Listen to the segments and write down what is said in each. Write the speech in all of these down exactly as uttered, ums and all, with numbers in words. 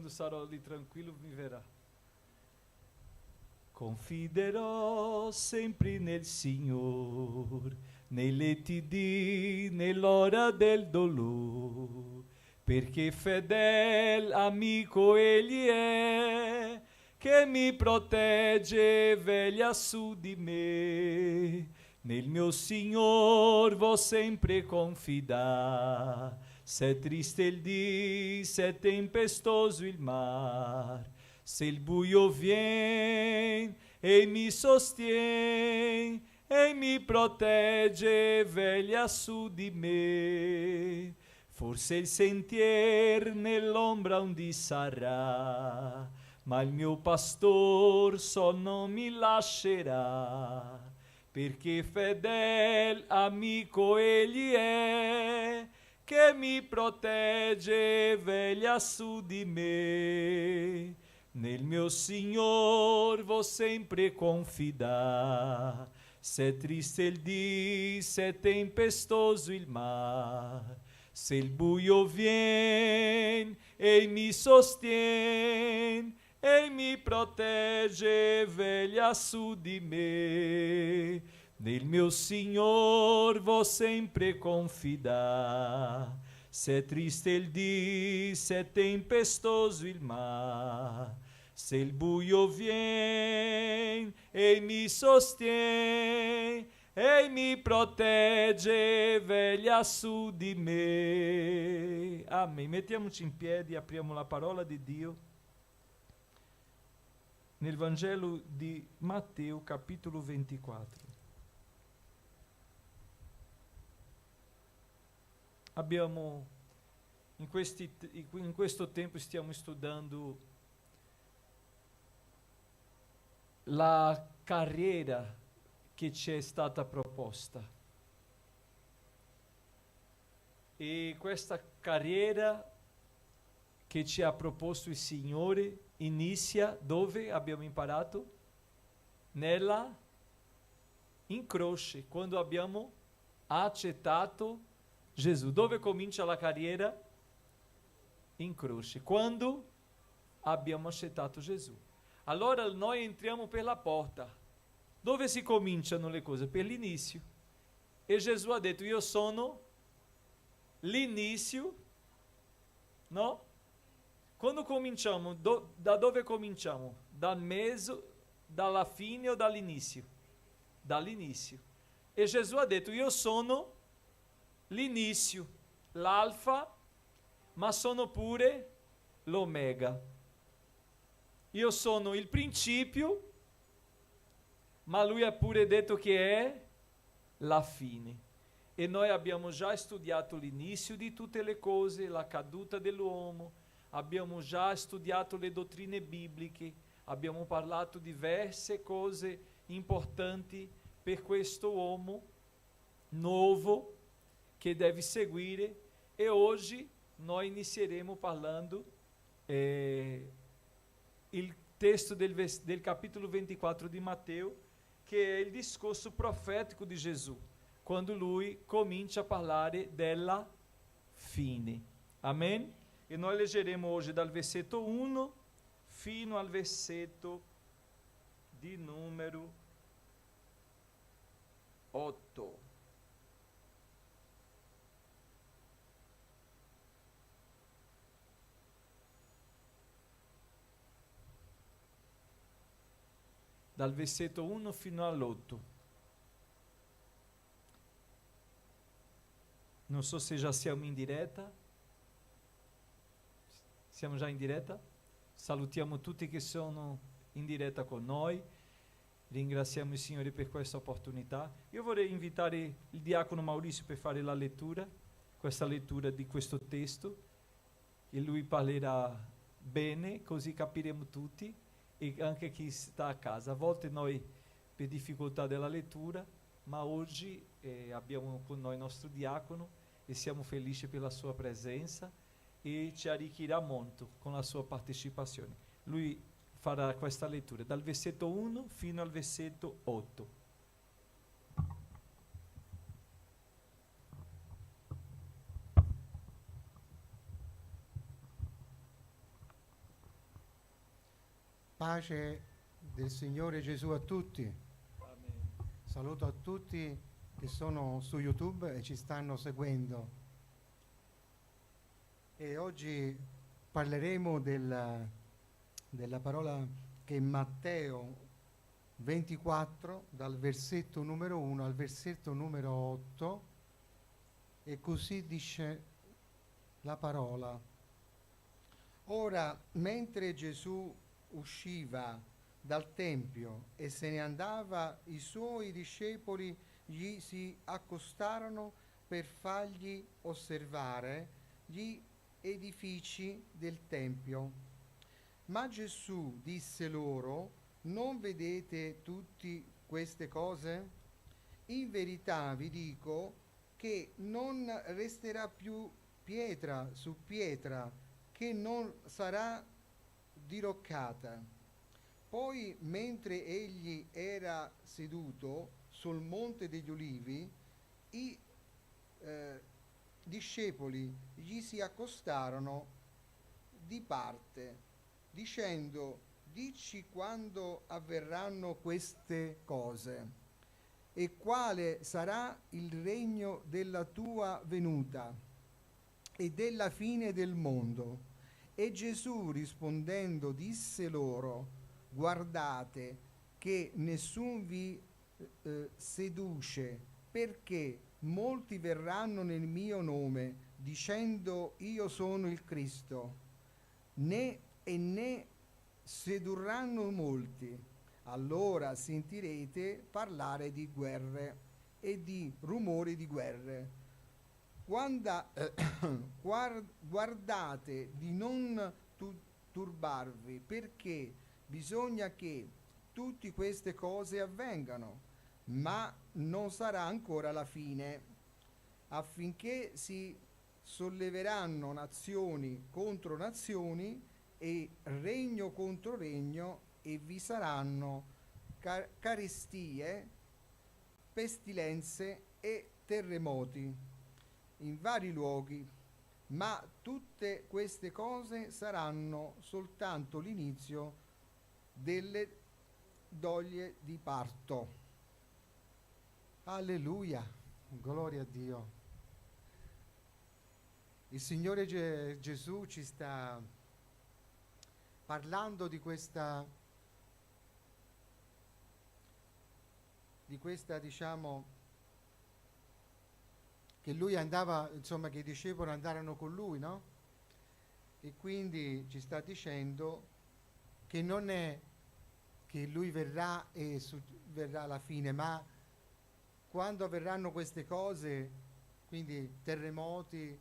Sarò lì tranquillo, mi verrà. Confiderò sempre nel Signor, nei letti di, nell'ora del dolor, perché fedel amico egli è, che mi protegge e veglia su di me. Nel mio Signor vo sempre confidar, se è triste il dì, se è tempestoso il mar, se il buio vien e mi sostien, e mi protegge e veglia su di me. Forse il sentier nell'ombra un dì sarà, ma il mio pastor sol non mi lascerà, perché fedel amico egli è, che mi protegge e veglia su di me. Nel mio Signor vo sempre confidar, se è triste il dì, se è tempestoso il mar, se il buio vien e mi sostien, e mi protegge e veglia su di me. Nel mio Signor vo sempre confidar, se è triste il dì, se è tempestoso il mar, se il buio vien e mi sostien, e mi protegge e veglia su di me. Amen. Mettiamoci in piedi, apriamo la parola di Dio nel Vangelo di Matteo, capitolo ventiquattro. Abbiamo, in questi t-, in que-, in questo tempo stiamo studiando la carriera che ci è stata proposta. E questa carriera che ci ha proposto il Signore inizia dove abbiamo imparato? Nella, in croce, quando abbiamo accettato Gesù. Dove comincia la carriera? In croce. Quando abbiamo accettato Gesù. Allora noi entriamo per la porta. Dove si cominciano le cose? Per l'inizio. E Gesù ha detto: "Io sono l'inizio", no? Quando cominciamo, do-, da dove cominciamo? Dal mezzo, dalla fine o dall'inizio? Dall'inizio. E Gesù ha detto: "Io sono l'inizio, l'alfa, ma sono pure l'omega. Io sono il principio", ma lui ha pure detto che è la fine. E noi abbiamo già studiato l'inizio di tutte le cose, la caduta dell'uomo, abbiamo già studiato le dottrine bibliche, abbiamo parlato diverse cose importanti per questo uomo nuovo che devi seguire, e oggi noi inizieremo parlando, eh, il testo del vers-, del capitolo ventiquattro di Matteo, che è il discorso profetico di Gesù, quando lui comincia a parlare della fine. Amen? E noi leggeremo oggi dal versetto uno fino al versetto di numero otto. Dal versetto uno fino all'otto. Non so se già siamo in diretta. Siamo già in diretta? Salutiamo tutti che sono in diretta con noi. Ringraziamo il Signore per questa opportunità. Io vorrei invitare il diacono Maurizio per fare la lettura, questa lettura di questo testo, e lui parlerà bene, così capiremo tutti, e anche chi sta a casa. A volte noi, per difficoltà della lettura, ma oggi, eh, abbiamo con noi il nostro diacono e siamo felici per la sua presenza e ci arricchirà molto con la sua partecipazione. Lui farà questa lettura dal versetto uno fino al versetto otto. Pace del Signore Gesù a tutti. Saluto a tutti che sono su YouTube e ci stanno seguendo. E oggi parleremo della, della parola che è Matteo ventiquattro, dal versetto numero uno al versetto numero otto, e così dice la parola. Ora, mentre Gesù usciva dal tempio e se ne andava, i suoi discepoli gli si accostarono per fargli osservare gli edifici del tempio. Ma Gesù disse loro: "Non vedete tutte queste cose? In verità vi dico che non resterà più pietra su pietra che non sarà diroccata." Poi, mentre egli era seduto sul monte degli Ulivi, i, eh, discepoli gli si accostarono di parte, dicendo: "Dici quando avverranno queste cose, e quale sarà il regno della tua venuta e della fine del mondo." E Gesù, rispondendo, disse loro: "Guardate che nessun vi, eh, seduce, perché molti verranno nel mio nome, dicendo: 'Io sono il Cristo', né, e ne sedurranno molti. Allora sentirete parlare di guerre e di rumori di guerre. Guarda-, guar-, guardate di non tu-, turbarvi, perché bisogna che tutte queste cose avvengano, ma non sarà ancora la fine, affinché si solleveranno nazioni contro nazioni e regno contro regno, e vi saranno ca-, carestie, pestilenze e terremoti in vari luoghi, ma tutte queste cose saranno soltanto l'inizio delle doglie di parto." Alleluia, gloria a Dio. Il Signore Ge-, Gesù ci sta parlando di questa, di questa, diciamo, che lui andava, insomma, che i discepoli andarono con lui, no? E quindi ci sta dicendo che non è che lui verrà e su-, verrà alla fine, ma quando avverranno queste cose, quindi terremoti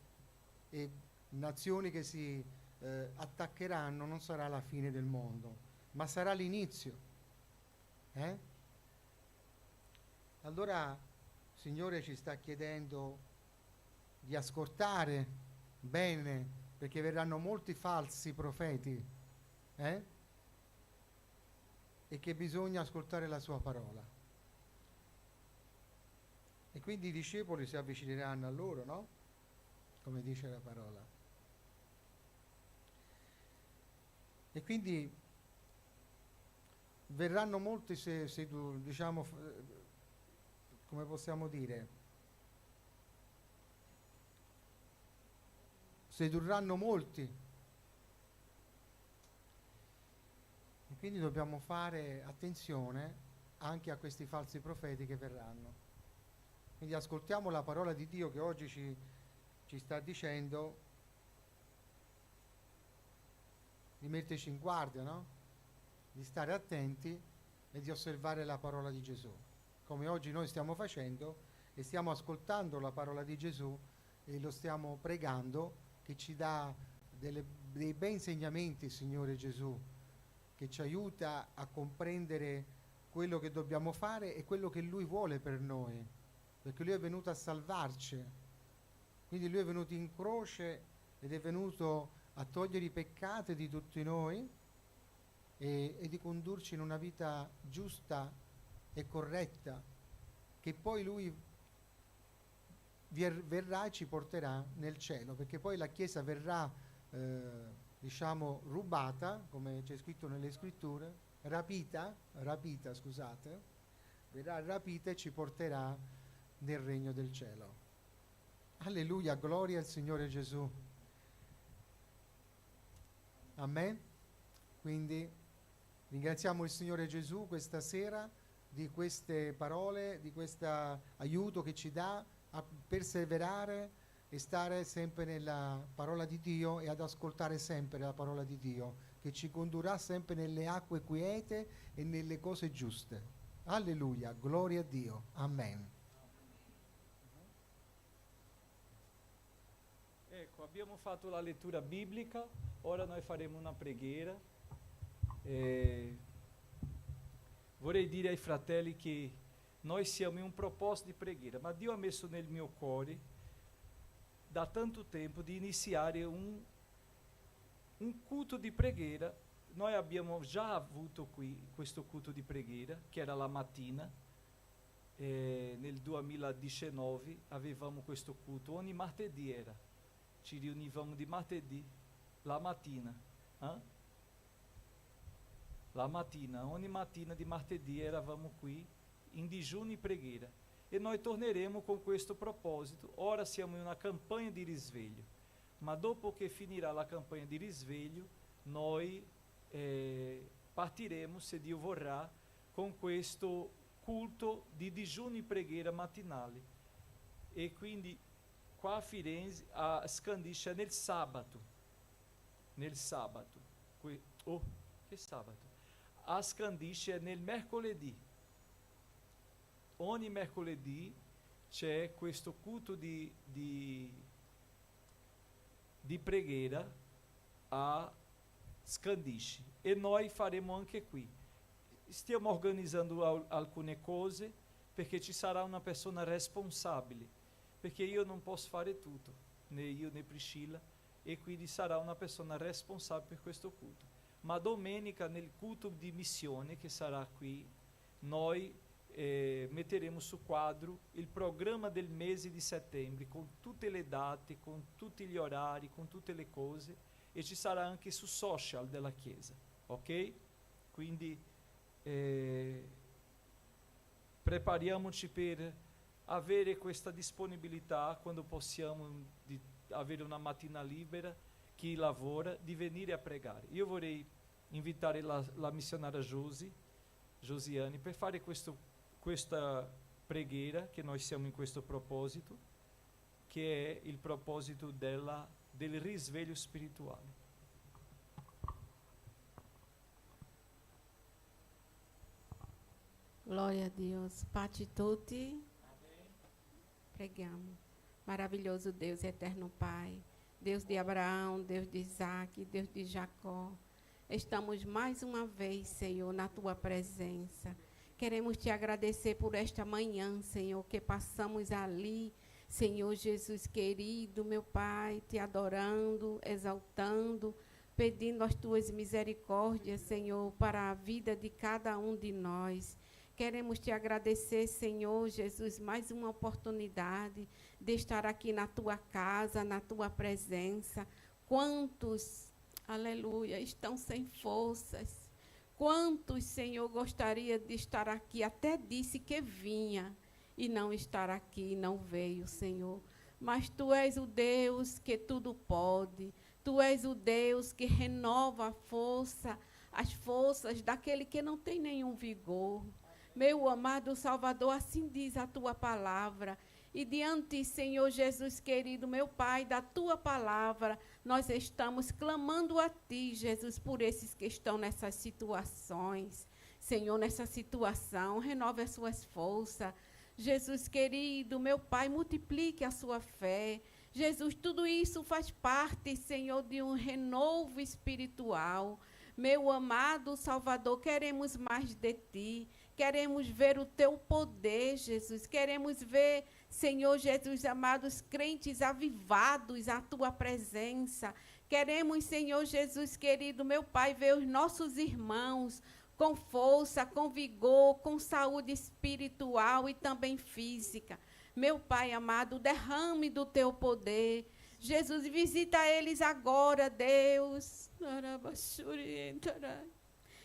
e nazioni che si, eh, attaccheranno, non sarà la fine del mondo, ma sarà l'inizio. Eh? Allora, il Signore ci sta chiedendo di ascoltare bene, perché verranno molti falsi profeti, eh? E che bisogna ascoltare la sua parola. E quindi i discepoli si avvicineranno a loro, no? Come dice la parola. E quindi verranno molti, se, se tu, diciamo, f-, come possiamo dire, sedurranno molti. E quindi dobbiamo fare attenzione anche a questi falsi profeti che verranno. Quindi ascoltiamo la parola di Dio che oggi ci, ci sta dicendo di metterci in guardia, no? Di stare attenti e di osservare la parola di Gesù, come oggi noi stiamo facendo e stiamo ascoltando la parola di Gesù e lo stiamo pregando, che ci dà delle, dei bei insegnamenti, il Signore Gesù, che ci aiuta a comprendere quello che dobbiamo fare e quello che Lui vuole per noi, perché Lui è venuto a salvarci. Quindi Lui è venuto in croce ed è venuto a togliere i peccati di tutti noi e, e di condurci in una vita giusta e corretta, che poi Lui vier-, verrà e ci porterà nel cielo, perché poi la Chiesa verrà, eh, diciamo, rubata, come c'è scritto nelle scritture, rapita, rapita, scusate, verrà rapita e ci porterà nel regno del cielo. Alleluia, gloria al Signore Gesù. Amen. Quindi ringraziamo il Signore Gesù questa sera di queste parole, di questo aiuto che ci dà a perseverare e stare sempre nella parola di Dio e ad ascoltare sempre la parola di Dio, che ci condurrà sempre nelle acque quiete e nelle cose giuste. Alleluia, gloria a Dio. Amen. Ecco, abbiamo fatto la lettura biblica, ora noi faremo una preghiera. E vorrei dire ai fratelli che noi siamo in un proposito di preghiera, ma Dio ha messo nel mio cuore da tanto tempo di iniziare un, un culto di preghiera. Noi abbiamo già avuto qui questo culto di preghiera, che era la mattina, e nel duemiladiciannove avevamo questo culto, ogni martedì era, ci riunivamo di martedì la mattina, eh? La mattina, ogni mattina di martedì eravamo qui in digiuno e preghiera, e noi torneremo con questo proposito. Ora siamo in una campagna di risveglio, ma dopo che finirà la campagna di risveglio, noi, eh, partiremo, se Dio vorrà, con questo culto di digiuno e preghiera matinale. E quindi qua a Firenze a Scandisce è nel sabato, nel sabato, que-, oh, che sabato? A Scandisce è nel mercoledì. Ogni mercoledì c'è questo culto di, di, di preghiera a Scandisce, e noi faremo anche qui. Stiamo organizzando al-, alcune cose, perché ci sarà una persona responsabile, perché io non posso fare tutto, né io né Priscilla, e quindi sarà una persona responsabile per questo culto. Ma domenica nel culto di missione che sarà qui, noi, eh, metteremo su quadro il programma del mese di settembre, con tutte le date, con tutti gli orari, con tutte le cose, e ci sarà anche su social della Chiesa, ok? Quindi, eh, prepariamoci per avere questa disponibilità, quando possiamo, di avere una mattina libera, chi lavora, di venire a pregare. Io vorrei invitare la, la missionaria Josi, Josiane, per fare questo, questa preghiera, che noi siamo in questo proposito, che è il proposito della, del risveglio spirituale. Glória a Deus. Pace a tutti. Preghiamo. Maravilhoso Deus, eterno Pai, Deus de Abraão, Deus de Isaac, Deus de Jacó, estamos mais uma vez, Senhor, na tua presença. Queremos te agradecer por esta manhã, Senhor, que passamos ali, Senhor Jesus querido, meu Pai, te adorando, exaltando, pedindo as tuas misericórdias, Senhor, para a vida de cada um de nós. Queremos te agradecer, Senhor Jesus, mais uma oportunidade de estar aqui na tua casa, na tua presença. Quantos, aleluia, estão sem forças. Quantos, Senhor, gostaria de estar aqui, até disse que vinha e não estar aqui, não veio, Senhor. Mas tu és o Deus que tudo pode, tu és o Deus que renova a força, as forças daquele que não tem nenhum vigor. Meu amado Salvador, assim diz a tua palavra. E diante, Senhor Jesus querido, meu Pai, da tua palavra, nós estamos clamando a ti, Jesus, por esses que estão nessas situações. Senhor, nessa situação, renove as suas forças. Jesus querido, meu Pai, multiplique a sua fé. Jesus, tudo isso faz parte, Senhor, de um renovo espiritual. Meu amado Salvador, queremos mais de ti. Queremos ver o teu poder, Jesus. Queremos ver, Senhor Jesus, amados crentes avivados à tua presença. Queremos, Senhor Jesus querido, meu Pai, ver os nossos irmãos com força, com vigor, com saúde espiritual e também física. Meu Pai amado, derrame do teu poder. Jesus, visita eles agora, Deus. Arabaxurientarai.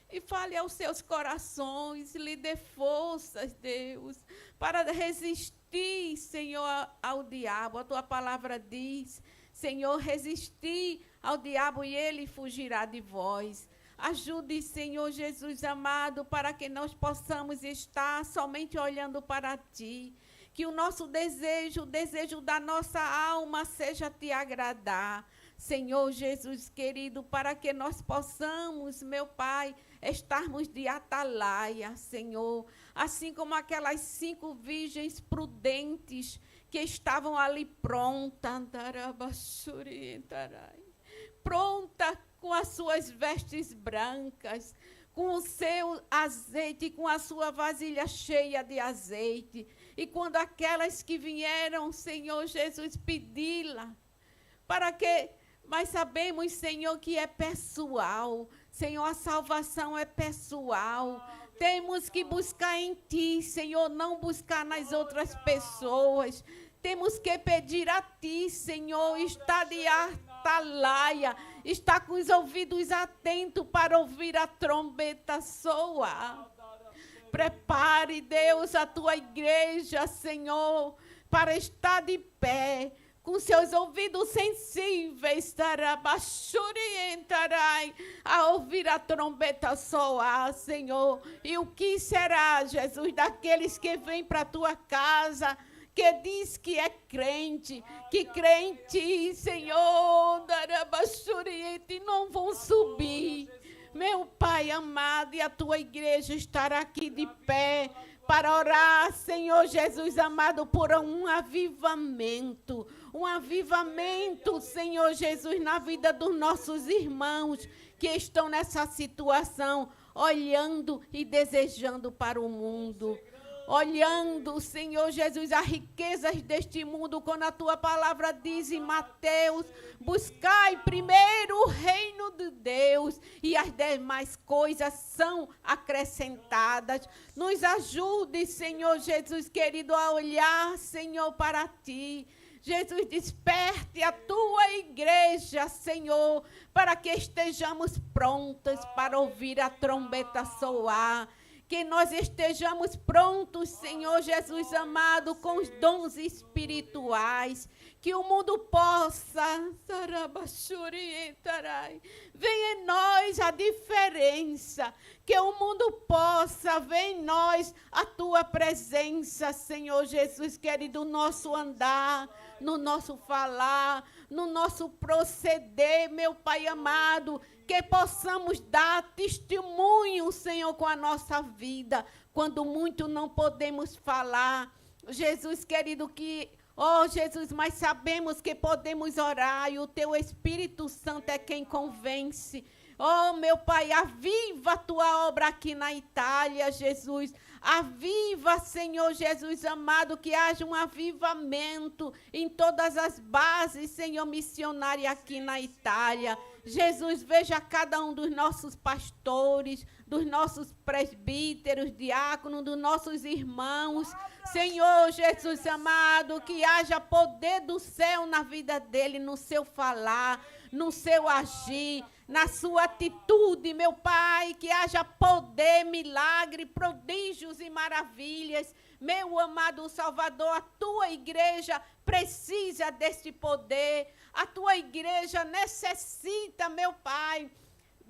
E fale aos seus corações, lhe dê forças, Deus, para resistir, Senhor, ao diabo. A tua palavra diz, Senhor, resistir ao diabo e ele fugirá de vós. Ajude, Senhor Jesus amado, para que nós possamos estar somente olhando para ti. Que o nosso desejo, o desejo da nossa alma seja te agradar. Senhor Jesus querido, para que nós possamos, meu Pai, estarmos de atalaia, Senhor, assim como aquelas cinco virgens prudentes que estavam ali pronta, andarabasuri, andarai, pronta com as suas vestes brancas, com o seu azeite, com a sua vasilha cheia de azeite. E quando aquelas que vieram, Senhor Jesus, pedi-la, para que, mas sabemos, Senhor, que é pessoal. Senhor, a salvação é pessoal. Temos que buscar em Ti, Senhor, não buscar nas outras pessoas. Temos que pedir a Ti, Senhor, está de atalaia, está com os ouvidos atentos para ouvir a trombeta soar. Prepare, Deus, a tua igreja, Senhor, para estar de pé, com seus ouvidos sensíveis, tarabachurientarai, a ouvir a trombeta soar, Senhor. E o que será, Jesus, daqueles que vêm para a tua casa, que diz que é crente, que crê em Ti, Senhor, darabachuriente, não vão subir. Meu Pai amado, e a tua igreja estará aqui de pé para orar, Senhor Jesus amado, por um avivamento. Um avivamento, Senhor Jesus, na vida dos nossos irmãos que estão nessa situação, olhando e desejando para o mundo. Olhando, Senhor Jesus, as riquezas deste mundo, quando a tua palavra diz em Mateus: buscai primeiro o reino de Deus e as demais coisas são acrescentadas. Nos ajude, Senhor Jesus querido, a olhar, Senhor, para ti. Jesus, desperte a tua igreja, Senhor, para que estejamos prontos para ouvir a trombeta soar. Que nós estejamos prontos, Senhor Jesus amado, com os dons espirituais. Que o mundo possa, sarabachuri, tarai, ver em nós a diferença. Que o mundo possa ver em nós a tua presença, Senhor Jesus querido, no nosso andar, no nosso falar, no nosso proceder, meu Pai amado, que possamos dar testemunho, Senhor, com a nossa vida, quando muito não podemos falar. Jesus querido, que, oh Jesus, mas sabemos que podemos orar e o teu Espírito Santo é quem convence. Oh, meu Pai, aviva a tua obra aqui na Itália, Jesus. Aviva, Senhor Jesus amado, que haja um avivamento em todas as bases, Senhor, missionária aqui na Itália. Jesus, veja cada um dos nossos pastores, dos nossos presbíteros, diáconos, dos nossos irmãos. Senhor Jesus amado, que haja poder do céu na vida dele, no seu falar, no seu agir, na sua atitude, meu Pai, que haja poder, milagre, prodígios e maravilhas. Meu amado Salvador, a tua igreja precisa deste poder, a tua igreja necessita, meu Pai.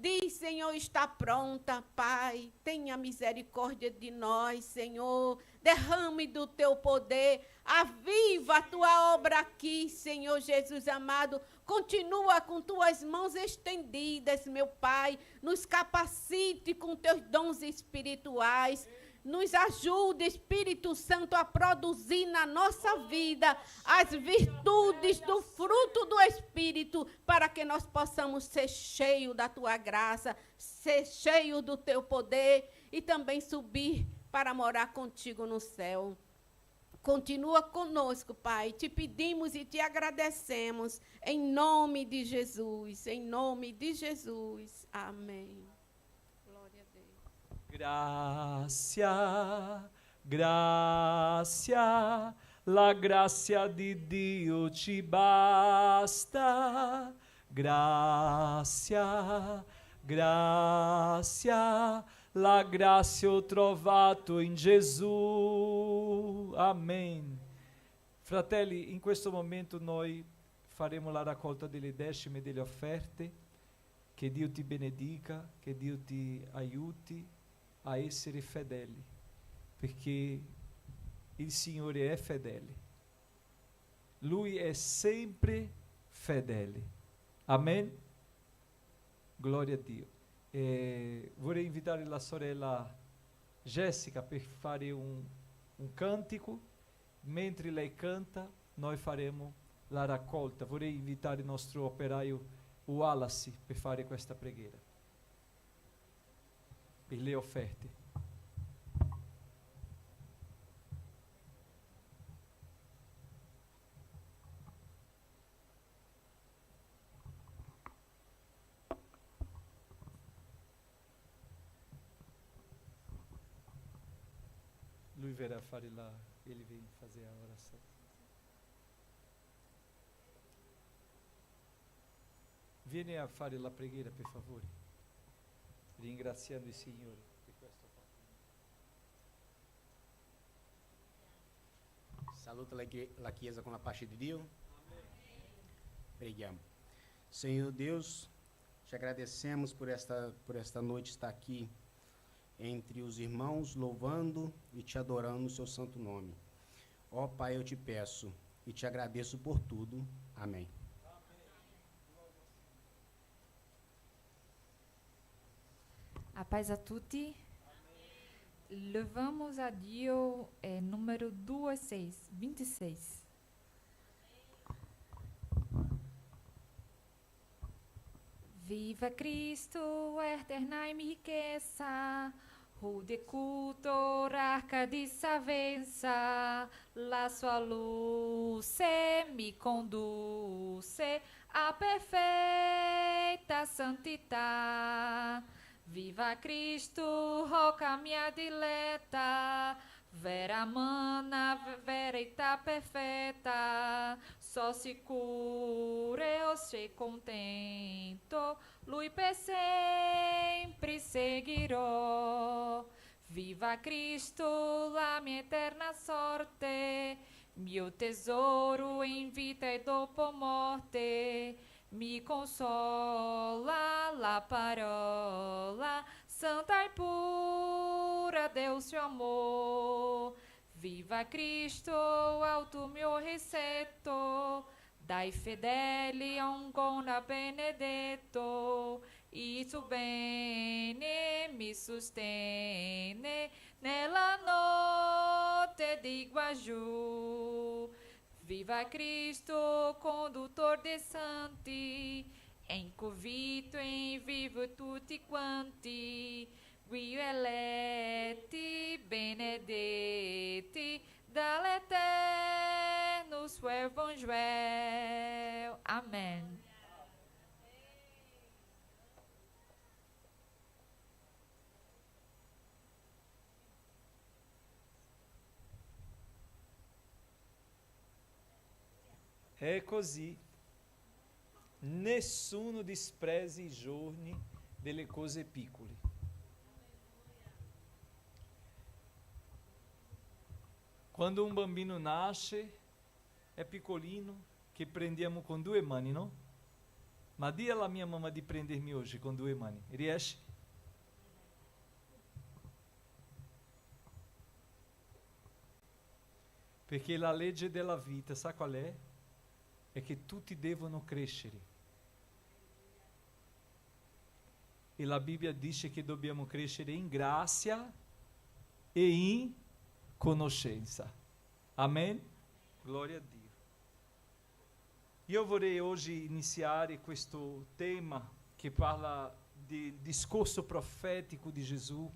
Diz, Senhor, está pronta, Pai. Tenha misericórdia de nós, Senhor. Derrame do teu poder. Aviva a tua obra aqui, Senhor Jesus amado. Continua com tuas mãos estendidas, meu Pai. Nos capacite com teus dons espirituais. Nos ajude, Espírito Santo, a produzir na nossa vida as virtudes do fruto do Espírito, para que nós possamos ser cheio da tua graça, ser cheio do teu poder e também subir para morar contigo no céu. Continua conosco, Pai. Te pedimos e te agradecemos em nome de Jesus, em nome de Jesus. Amém. Glória a Deus. Graça, graça, La grazia di Dio ci basta, grazia, grazia, la grazia ho trovato in Gesù. Amen. Fratelli, in questo momento noi faremo la raccolta delle decime delle offerte. Che Dio ti benedica, che Dio ti aiuti a essere fedeli, perché il Signore è fedele. Lui è sempre fedele. Amen? Gloria a Dio. E vorrei invitare la sorella Jessica per fare un, un cantico. Mentre lei canta, noi faremo la raccolta. Vorrei invitare il nostro operaio Wallace per fare questa preghiera. Per le offerte. Lui verrà a fare la, ele vem fazer a oração. Viene a fare la preghiera, per favore, ringraziando il Signore per questo fatto. Saluta la chi-, la Chiesa com a paz de Deus. Preghiamo. Senhor Deus, te agradecemos por esta, por esta noite estar aqui entre os irmãos, louvando e te adorando no seu santo nome. Ó Pai, eu te peço e te agradeço por tudo. Amém. A paz a tutti. Louvamos a Dio, eh, numero due seis, vinte e seis. Viva Cristo, eterna em riqueza, rude culto, arca de salvença, la sua luce mi conduce a perfeita santità. Viva Cristo, roca mia dileta, vera mana, verità perfeta, so sicuro e o se contento, lui per sempre seguirò. Viva Cristo, la mia eterna sorte, mio tesoro in vita e dopo morte, mi consola la parola santa e pura del suo amor. Viva Cristo, alto mio riseto, dai fedeli un gona benedeto, il suo bene mi sostene nella notte di guagiù. Viva Cristo, condutor de santi, en convito, en vivo tutti quanti, qui eleti, benedeti, dal eterno suo Evangelho. Amen. È così. Nessuno disprezzi i giorni delle cose piccole. Quando un bambino nasce, è piccolino, che prendiamo con due mani, no? Ma di alla mia mamma di prendermi oggi con due mani. Riesci? Perché la legge della vita, sa qual è? È che tutti devono crescere. E la Bibbia dice che dobbiamo crescere in grazia e in conoscenza. Amen? Gloria a Dio. Io vorrei oggi iniziare questo tema che parla del discorso profetico di Gesù.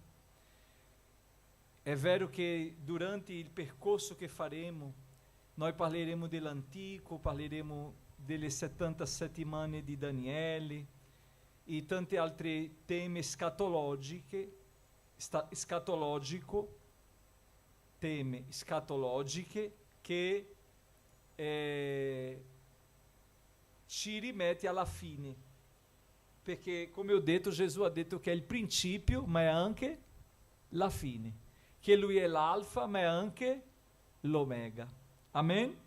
È vero che durante il percorso che faremo, noi parleremo dell'Antico, parleremo delle settanta settimane di Daniele e tante altre teme scatologiche, sta-, scatologico, teme scatologiche, che, eh, ci rimette alla fine. Perché, come ho detto, Gesù ha detto che è il principio, ma è anche la fine, che lui è l'alfa, ma è anche l'omega. Amen?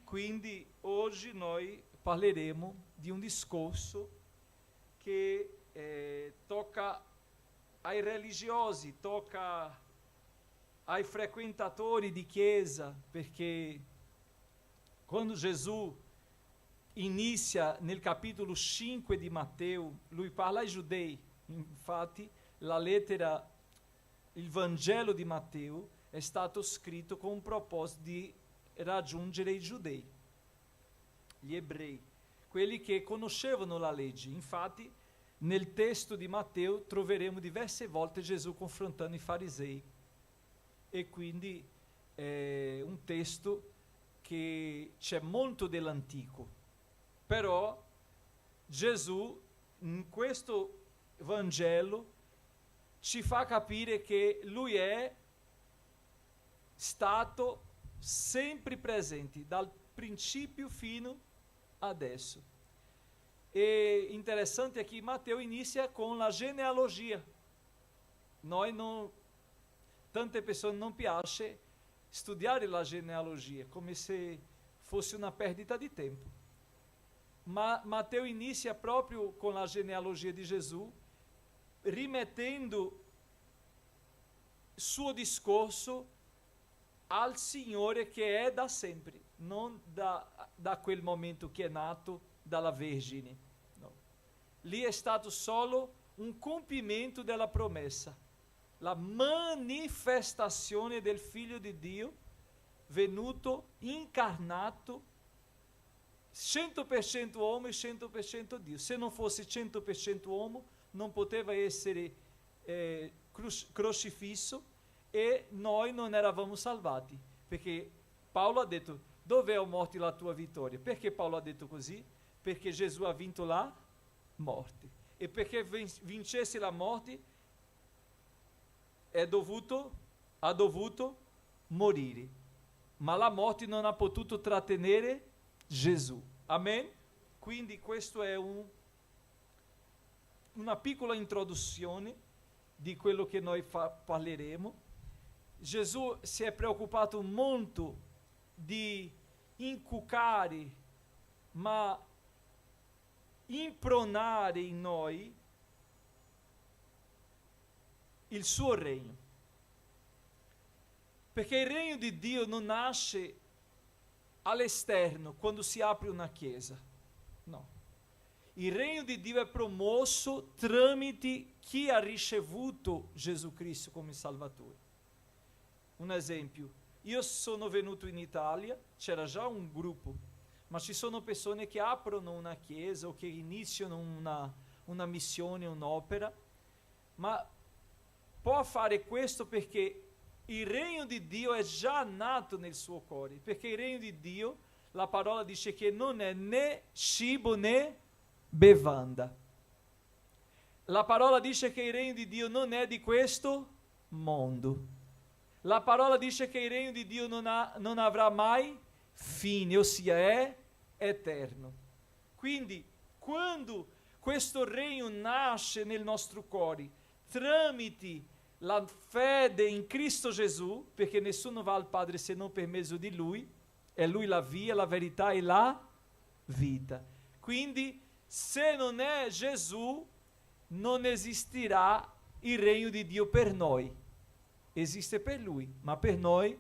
Quindi oggi noi parleremo di un discorso che, eh, tocca ai religiosi, tocca ai frequentatori di chiesa, perché quando Gesù inizia nel capitolo cinque di Matteo, lui parla ai giudei. Infatti, la lettera, il Vangelo di Matteo è stato scritto con un proposito di raggiungere i giudei, gli ebrei, quelli che conoscevano la legge. Infatti, nel testo di Matteo troveremo diverse volte Gesù confrontando i farisei. E quindi è un testo che c'è molto dell'antico. Però Gesù in questo Vangelo ci fa capire che lui è stato sempre presente, dal principio fino adesso. E interessante è che Matteo inizia con la genealogia. Noi non, tante persone non piace studiare la genealogia, come se fosse una perdita di tempo. Ma Matteo inizia proprio con la genealogia di Gesù, rimettendo il suo discorso al Signore che è da sempre, non da, da quel momento che è nato dalla Vergine. No. Lì è stato solo un compimento della promessa, la manifestazione del Figlio di Dio venuto incarnato, cento per cento uomo e cento per cento Dio. Se non fosse cento per cento uomo, non poteva essere, eh, crus-, crocifisso e noi non eravamo salvati. Perché Paolo ha detto: "Dov'è, o morte, la tua vittoria?" Perché Paolo ha detto così? Perché Gesù ha vinto la morte. E perché vin-, vincesse la morte, è dovuto, ha dovuto morire. Ma la morte non ha potuto trattenere Gesù. Amen? Quindi questo è un, una piccola introduzione di quello che noi fa-, parleremo. Gesù si è preoccupato molto di inculcare, ma impronare in noi il suo regno. Perché il regno di Dio non nasce all'esterno, quando si apre una chiesa. No. Il regno di Dio è promosso tramite chi ha ricevuto Gesù Cristo come Salvatore. Un esempio, io sono venuto in Italia, c'era già un gruppo, ma ci sono persone che aprono una chiesa o che iniziano una, una missione, un'opera, ma può fare questo perché il regno di Dio è già nato nel suo cuore, perché il regno di Dio, la parola dice che non è né cibo né bevanda. La parola dice che il regno di Dio non è di questo mondo. La parola dice che il regno di Dio non ha, non avrà mai fine, ossia è eterno. Quindi, quando questo regno nasce nel nostro cuore, tramite la fede in Cristo Gesù, perché nessuno va al Padre se non per mezzo di Lui, è Lui la via, la verità e la vita. Quindi, se non è Gesù, non esisterà il regno di Dio per noi. Esiste per Lui, ma per noi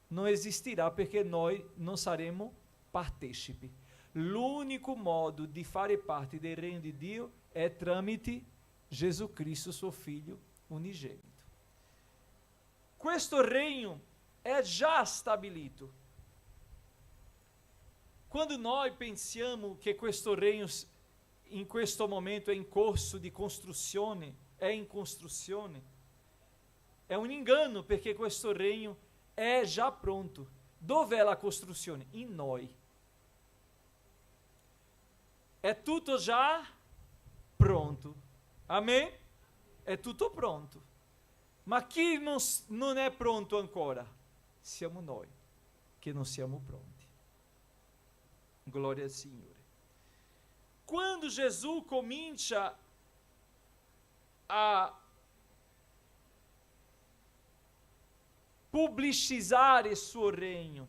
non esisterà perché noi non saremo partecipi. L'unico modo di fare parte del regno di Dio è tramite Gesù Cristo, suo Figlio unigenito. Questo regno è già stabilito. Quando noi pensiamo che questo regno s-, in questo momento è in corso di costruzione, è in costruzione, è un inganno, perché questo regno è già pronto. Dov'è la costruzione? In noi. È tutto già pronto. Amen? È tutto pronto. Ma chi non s-, non è pronto ancora? Siamo noi, che non siamo pronti. Gloria al Signore. Quando Gesù comincia a publicizare il suo regno,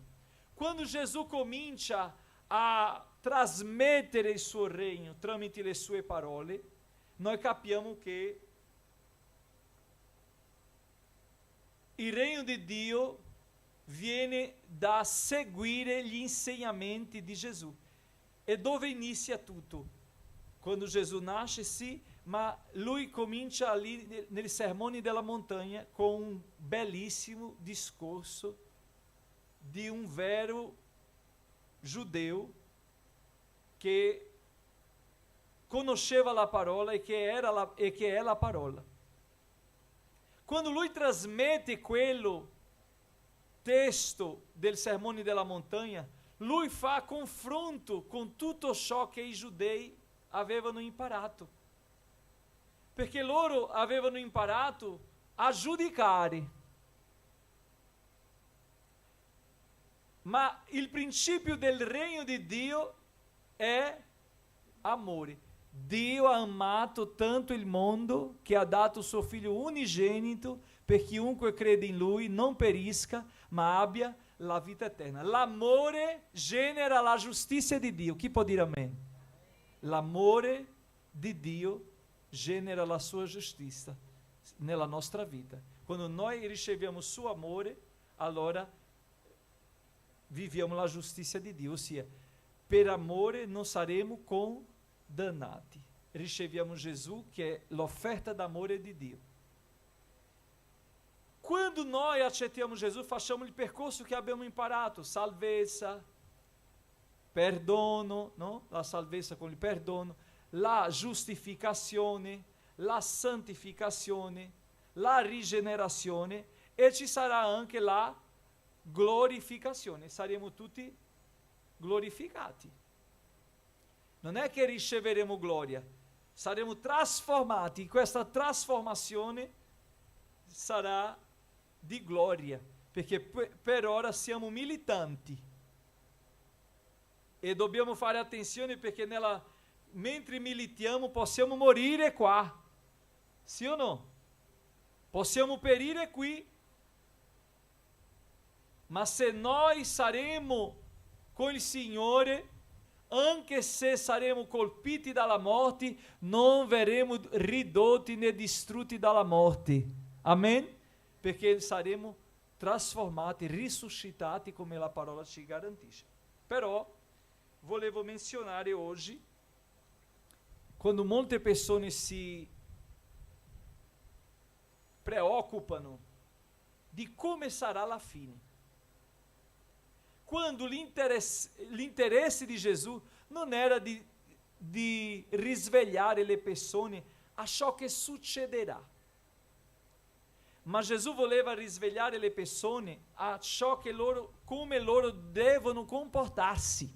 quando Gesù comincia a trasmettere il suo regno tramite le sue parole, noi capiamo che il regno di Dio viene da seguire gli insegnamenti di Gesù. E dove inizia tutto? Quando Gesù nasce, sì, ma lui comincia lì nel, nei sermoni della montagna con un bellissimo discorso di un vero giudeo che conosceva la parola e che era la, e che è la parola. Quando lui trasmette quello testo del Sermone della Montagna, lui fa confronto con tutto ciò che i giudei avevano imparato, perché loro avevano imparato a giudicare. Ma il principio del regno di Dio è amore. Dio ha amato tanto il mondo che ha dato suo Figlio unigenito per chiunque crede in Lui non perisca, ma abbia la vita eterna. L'amore genera la giustizia di Dio. Chi può dire amen? L'amore di Dio genera la sua giustizia nella nostra vita. Quando noi riceviamo il suo amore, allora viviamo la giustizia di Dio, ossia, per amore non saremo condannati. Riceviamo Gesù, che è l'offerta d'amore di Dio. Quando noi accettiamo Gesù, facciamo il percorso che abbiamo imparato, salvezza, perdono, no? La salvezza con il perdono, la giustificazione, la santificazione, la rigenerazione, e ci sarà anche la glorificazione, saremo tutti glorificati. Non è che riceveremo gloria, saremo trasformati. Questa trasformazione sarà di gloria, perché pe-, per ora siamo militanti. E dobbiamo fare attenzione perché nella, mentre militiamo possiamo morire qua. Sì o no? Possiamo perire qui. Ma se noi saremo con il Signore, anche se saremo colpiti dalla morte, non verremo ridotti né distrutti dalla morte. Amen? Perché saremo trasformati, risuscitati, come la parola ci garantisce. Però volevo menzionare oggi, quando molte persone si preoccupano di come sarà la fine, quando l'interesse, l'interesse di Gesù non era di, di risvegliare le persone a ciò che succederà, ma Gesù voleva risvegliare le persone a ciò che loro, come loro devono comportarsi.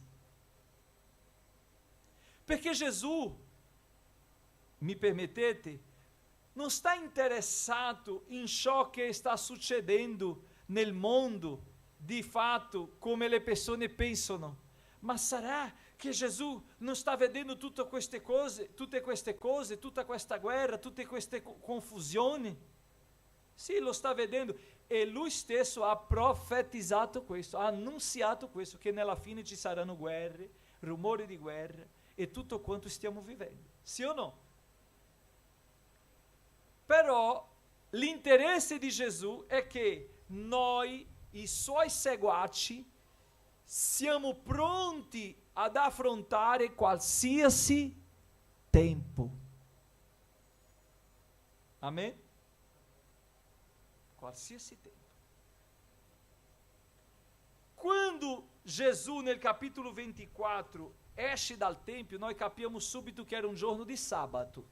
Perché Gesù, mi permettete, non sta interessato in ciò che sta succedendo nel mondo, di fatto, come le persone pensano. Ma sarà che Gesù non sta vedendo tutte queste cose, tutte queste cose, tutta questa guerra, tutte queste co-, confusioni? Sì, lo sta vedendo. E lui stesso ha profetizato questo, ha annunziato questo, che nella fine ci saranno guerre, rumori di guerre e tutto quanto stiamo vivendo. Sì o no? Però l'interesse di Gesù è che noi, i suoi seguaci, siamo pronti ad affrontare qualsiasi tempo. Amen? Qualsiasi tempo. Quando Gesù nel capitolo ventiquattro esce dal tempio, noi capiamo subito che era un giorno di sabato,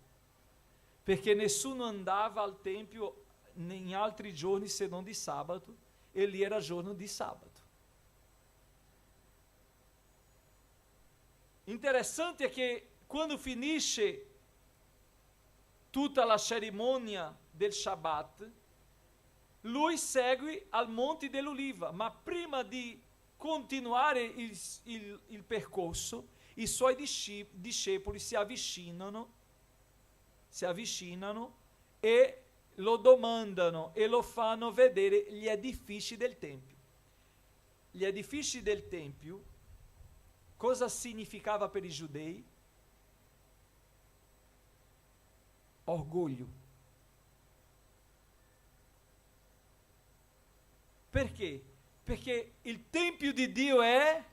perché nessuno andava al tempio in altri giorni se non di sabato, e lì era giorno di sabato. Interessante è che quando finisce tutta la cerimonia del Shabbat, lui segue al Monte dell'Oliva, ma prima di continuare il, il, il percorso, i suoi disci-, discepoli si avvicinano, si avvicinano e lo domandano e lo fanno vedere gli edifici del Tempio. Gli edifici del Tempio cosa significava per i giudei? Orgoglio. Perché? Perché il Tempio di Dio è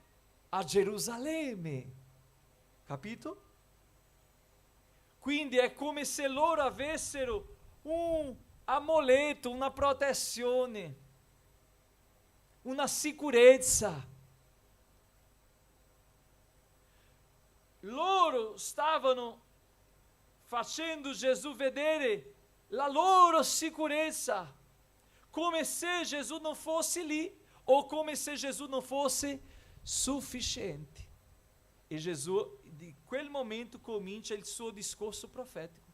a Gerusalemme. Capito? Quindi è come se loro avessero un amuleto, una protezione, una sicurezza. Loro stavano facendo Gesù vedere la loro sicurezza, come se Gesù non fosse lì o come se Gesù non fosse sufficiente. E Gesù, di quel momento, comincia il suo discorso profetico.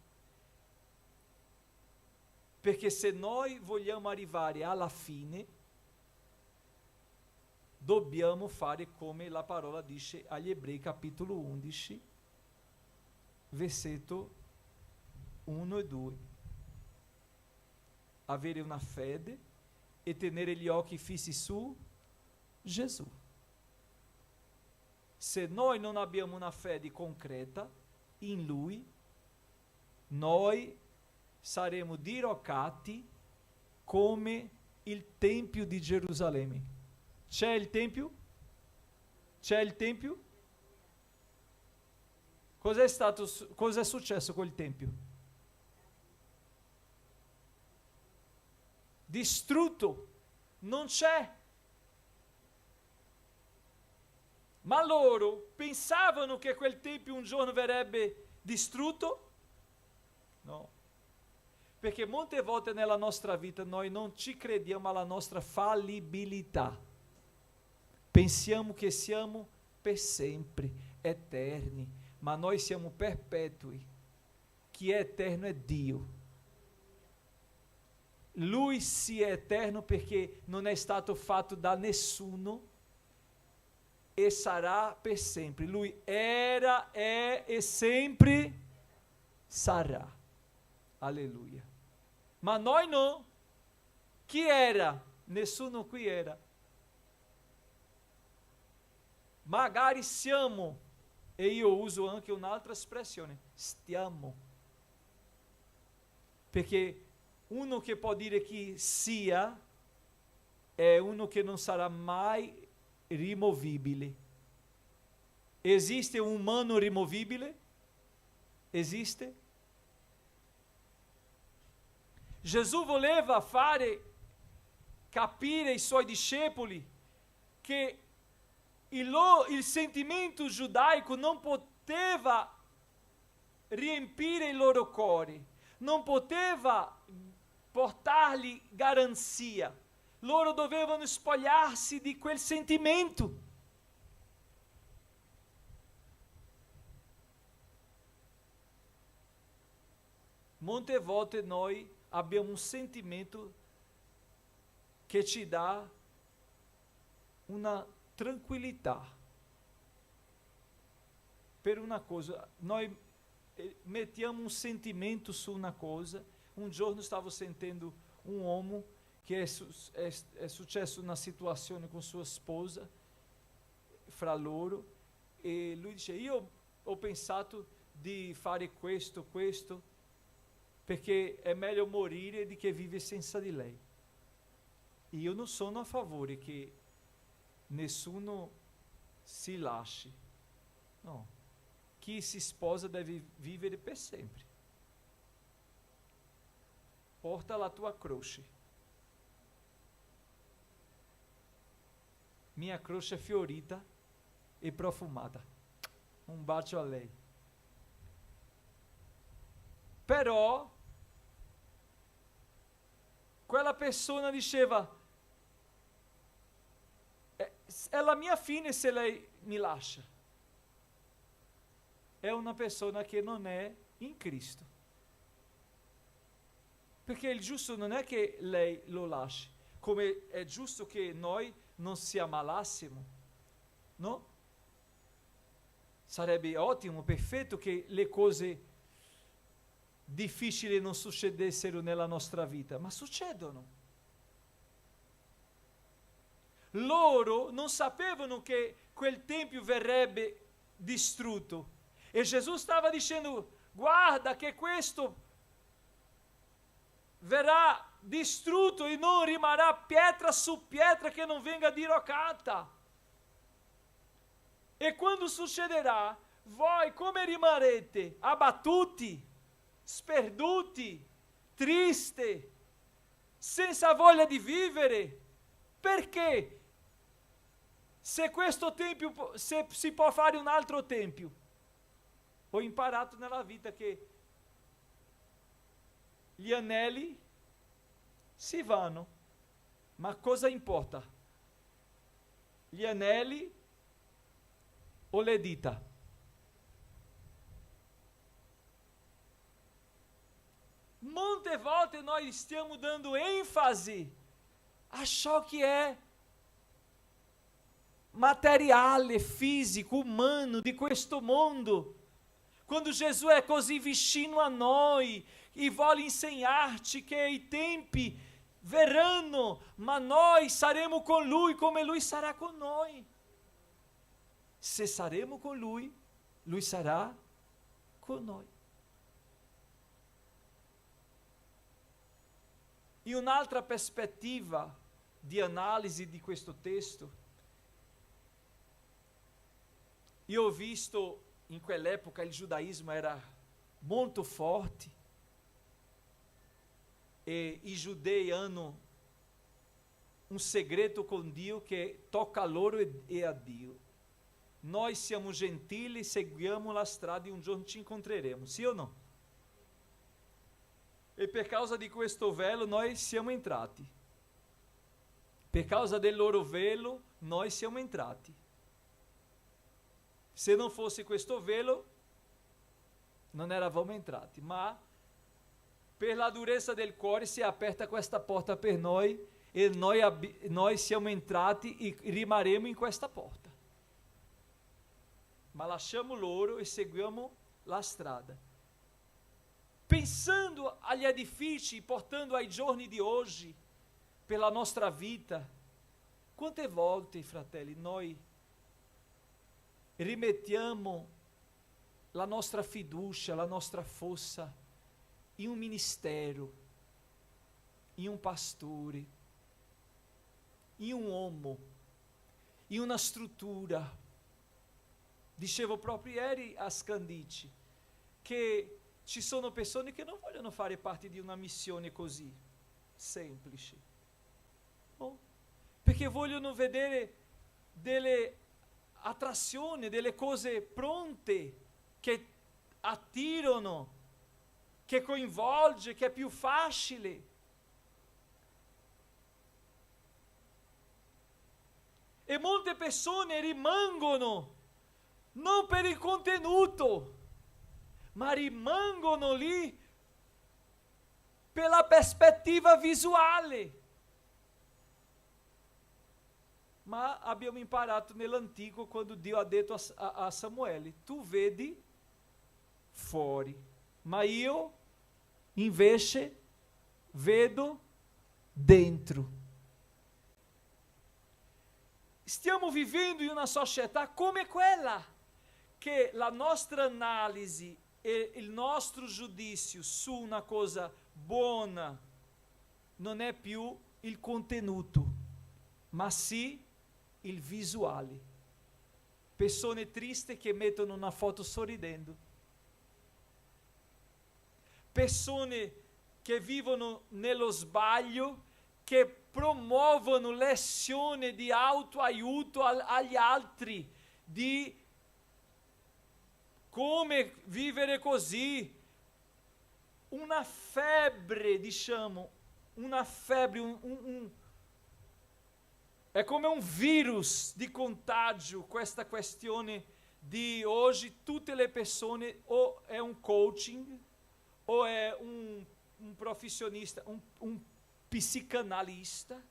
Perché se noi vogliamo arrivare alla fine, dobbiamo fare come la parola dice agli Ebrei, capitolo undici, versetto uno e due. Avere una fede e tenere gli occhi fissi su Gesù. Se noi non abbiamo una fede concreta in Lui, noi saremo diroccati come il Tempio di Gerusalemme. C'è il Tempio? C'è il Tempio? Cos'è stato su-, cos'è successo col Tempio? Distrutto, non c'è. Ma loro pensavano che quel Tempio un giorno verrebbe distrutto? No. Perché molte volte nella nostra vita noi non ci crediamo alla nostra fallibilità. Pensiamo che siamo per sempre, eterni, ma noi siamo perpetui. Chi è eterno è Dio. Lui sì è eterno perché non è stato fatto da nessuno e sarà per sempre. Lui era, è e sempre sarà. Aleluia. Ma noi no. Chi era? Nessuno qui era. Magari siamo, e io uso anche un'altra espressione, stiamo. Perché uno che può dire chi sia è uno che non sarà mai rimovibile. Esiste un umano rimovibile? Esiste? Gesù voleva fare capire ai suoi discepoli che il lo-, il sentimento giudaico non poteva riempire i loro cori, non poteva portargli garanzia. Loro dovevano spogliarsi di quel sentimento. Molte volte noi abbiamo un sentimento che ci dà una tranquillità per una cosa. Noi, eh, mettiamo un sentimento su una cosa. Un giorno stavo sentendo un uomo che è su-, è, è successo una situazione con sua sposa, fra loro, e lui dice: "Io ho pensato di fare questo, questo, perché è meglio morire di che vivere senza di lei." Io non sono a favore che nessuno si lasci. No. Chi si sposa deve vivere per sempre. Porta la tua croce. Mia croce fiorita e profumata. Un bacio a lei. Però quella persona diceva: "È, è la mia fine se lei mi lascia." È una persona che non è in Cristo. Perché il giusto non è che lei lo lasci, come è giusto che noi non si ammalassimo, no? Sarebbe ottimo, perfetto che le cose difficili non succedessero nella nostra vita, ma succedono. Loro non sapevano che quel tempio verrebbe distrutto. E Gesù stava dicendo: "Guarda che questo verrà distrutto e non rimarrà pietra su pietra che non venga diroccata." E quando succederà, voi come rimarrete? Abbattuti, sperduti, triste, senza voglia di vivere. Perché? Se questo tempio po-, se si può fare un altro tempio, ho imparato nella vita che gli anelli si vanno, ma cosa importa? Gli anelli o le dita? Molte volte noi stiamo dando enfasi a ciò che è materiale, fisico, umano di questo mondo. Quando Gesù è così vicino a noi e vuole insegnarci che i tempi verranno, ma noi saremo con Lui come Lui sarà con noi. Se saremo con Lui, Lui sarà con noi. In un'altra prospettiva di analisi di questo testo, io ho visto in quell'epoca il giudaismo era molto forte e i giudei hanno un segreto con Dio che tocca a loro e, e a Dio. Noi siamo gentili, seguiamo la strada e un giorno ci incontreremo, sì o no? E per causa di questo velo noi siamo entrati. Per causa del loro velo noi siamo entrati. Se non fosse questo velo, non eravamo entrati, ma per la durezza del cuore si è aperta questa porta per noi e noi abbi-, noi siamo entrati e rimarremo in questa porta. Ma lasciamo loro e seguiamo la strada. Pensando agli edifici, portando ai giorni di oggi, per la nostra vita, quante volte, fratelli, noi rimettiamo la nostra fiducia, la nostra forza in un ministero, in un pastore, in un uomo, in una struttura. Dicevo proprio ieri a Scandici che ci sono persone che non vogliono fare parte di una missione così semplice. No? Perché vogliono vedere delle attrazioni, delle cose pronte che attirano, che coinvolge, che è più facile. E molte persone rimangono non per il contenuto, ma rimangono lì per la prospettiva visuale. Ma abbiamo imparato nell'antico, quando Dio ha detto a S-, a, a Samuele: "Tu vedi fuori, ma io invece vedo dentro." Stiamo vivendo in una società come quella che la nostra analisi e il nostro giudizio su una cosa buona non è più il contenuto, ma sì il visuale. Persone triste che mettono una foto sorridendo. Persone che vivono nello sbaglio, che promuovono lezioni di autoaiuto al-, agli altri, di come vivere così. Una febbre, diciamo, una febbre, un, un, un, è come un virus di contagio questa questione di oggi tutte le persone o è un coaching o è un, un professionista, un, un psicanalista,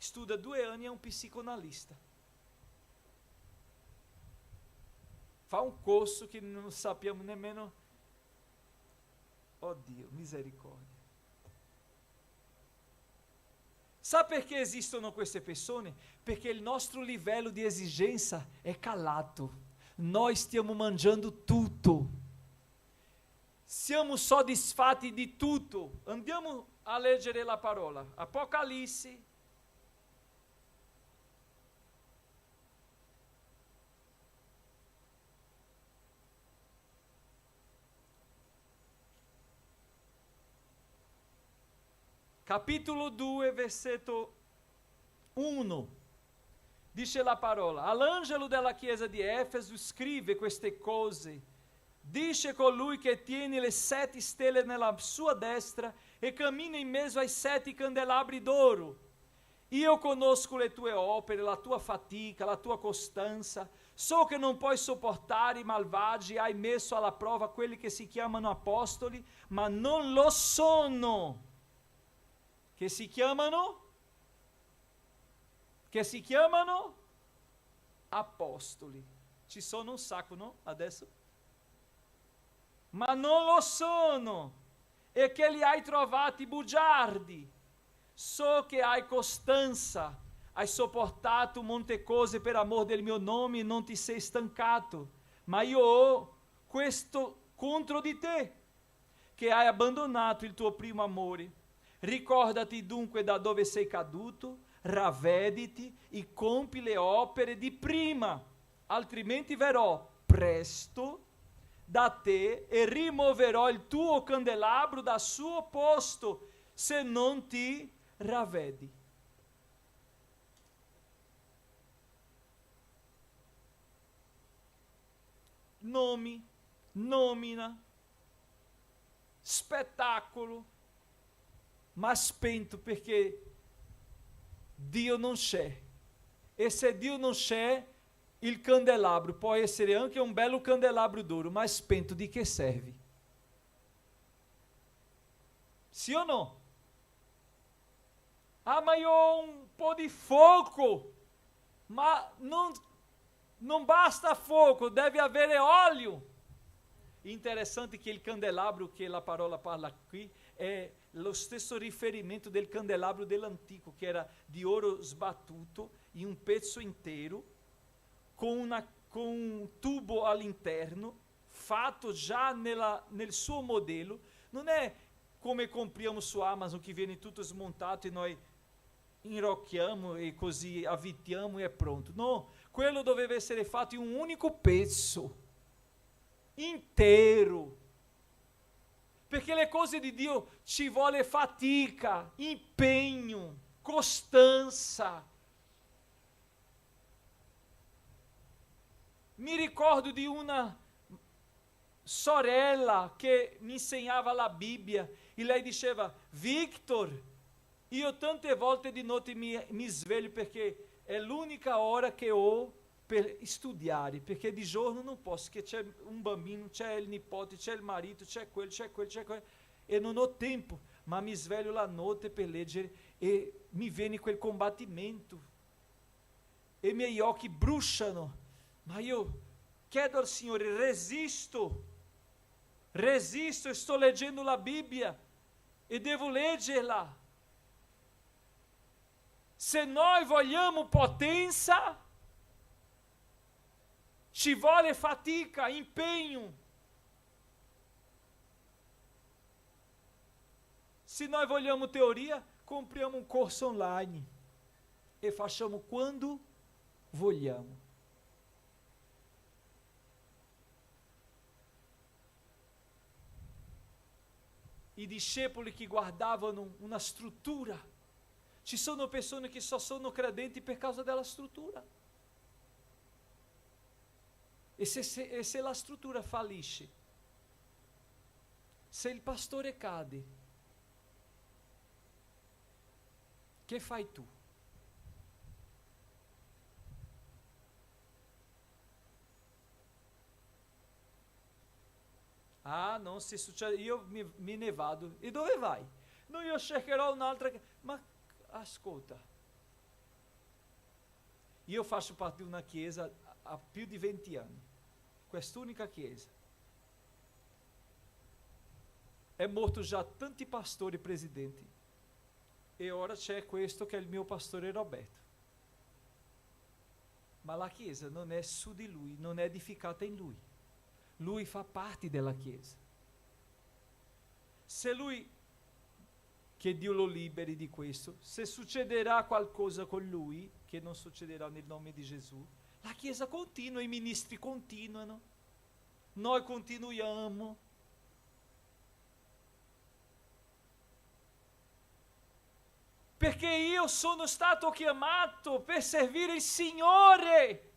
Studa due ani, é um psicanalista. Fa un corso che non sappiamo nemmeno. Oh Dio, misericordia. Sa perché esistono queste persone? Perché il nostro livello di esigenza è calato. Noi stiamo mangiando tutto. Siamo soddisfatti di tutto. Andiamo a leggere la parola. Apocalisse. Capítulo dois, versetto uno. Dice la parola: "All'angelo della chiesa di Efeso scrive queste cose. Dice colui che tiene le sette stelle nella sua destra e cammina in mezzo ai sette candelabri d'oro: Io conosco le tue opere, la tua fatica, la tua costanza. So che non puoi sopportare i malvagi, hai messo alla prova quelli che si chiamano apostoli, ma non lo sono." Che si chiamano? Che si chiamano apostoli. Ci sono un sacco, no? Adesso? Ma non lo sono, e che li hai trovati bugiardi. So che hai costanza, hai sopportato molte cose per amor del mio nome e non ti sei stancato. Ma io ho questo contro di te, che hai abbandonato il tuo primo amore. Ricordati dunque da dove sei caduto, ravvediti e compi le opere di prima, altrimenti verrò presto da te e rimoverò il tuo candelabro dal suo posto, se non ti ravvedi. Nomi, nomina, spetacolo, ma spento perché Dio non c'è. E se Dio non c'è, il candelabro può essere anche un bello candelabro d'oro, ma spento di che serve? Sì o no? Ah, ma io ho un po' di fuoco. Ma non, non basta fuoco, deve avere olio. Interessante che il candelabro che la parola parla qui è lo stesso riferimento del candelabro dell'antico, che era di oro sbattuto in un pezzo intero, con una, con un tubo all'interno, fatto già nella, nel suo modello. Non è come compriamo su Amazon, che viene tutto smontato e noi inrocchiamo e così avvitiamo e è pronto. No, quello doveva essere fatto in un unico pezzo, intero. Perché le cose di Dio ci vuole fatica, impegno, costanza. Mi ricordo di una sorella che mi insegnava la Bibbia e lei diceva: "Victor, io tante volte di notte mi, mi sveglio perché è l'unica ora che ho per studiare, perché di giorno non posso, che c'è un bambino, c'è il nipote, c'è il marito, c'è quello, c'è quello, c'è quello, e non ho tempo, ma mi sveglio la notte per leggere e mi viene quel combattimento." E i miei occhi bruciano, ma io chiedo al Signore, resisto, resisto e sto leggendo la Bibbia e devo leggerla. Se noi vogliamo potenza, ci vuole fatica, impegno. Se noi vogliamo teoria, compriamo un corso online e facciamo quando vogliamo. I discepoli che guardavano una struttura. Ci sono persone che so-, sono credenti per causa della struttura. E se, se, e se la struttura fallisce? Se il pastore cade, che fai tu? Ah, no, se succede, io mi, mi ne vado. E dove vai? No, io cercherò un'altra che-, ma ascolta, Io faccio parte di una chiesa a, a più di venti anni, quest'unica chiesa. È morto già tanti pastori e presidenti, e ora c'è questo che è il mio pastore Roberto. Ma la chiesa non è su di lui, non è edificata in lui. Lui fa parte della chiesa. Se lui, che Dio lo liberi di questo, se succederà qualcosa con lui, che non succederà nel nome di Gesù, la chiesa continua, i ministri continuano, noi continuiamo. Perché io sono stato chiamato per servire il Signore.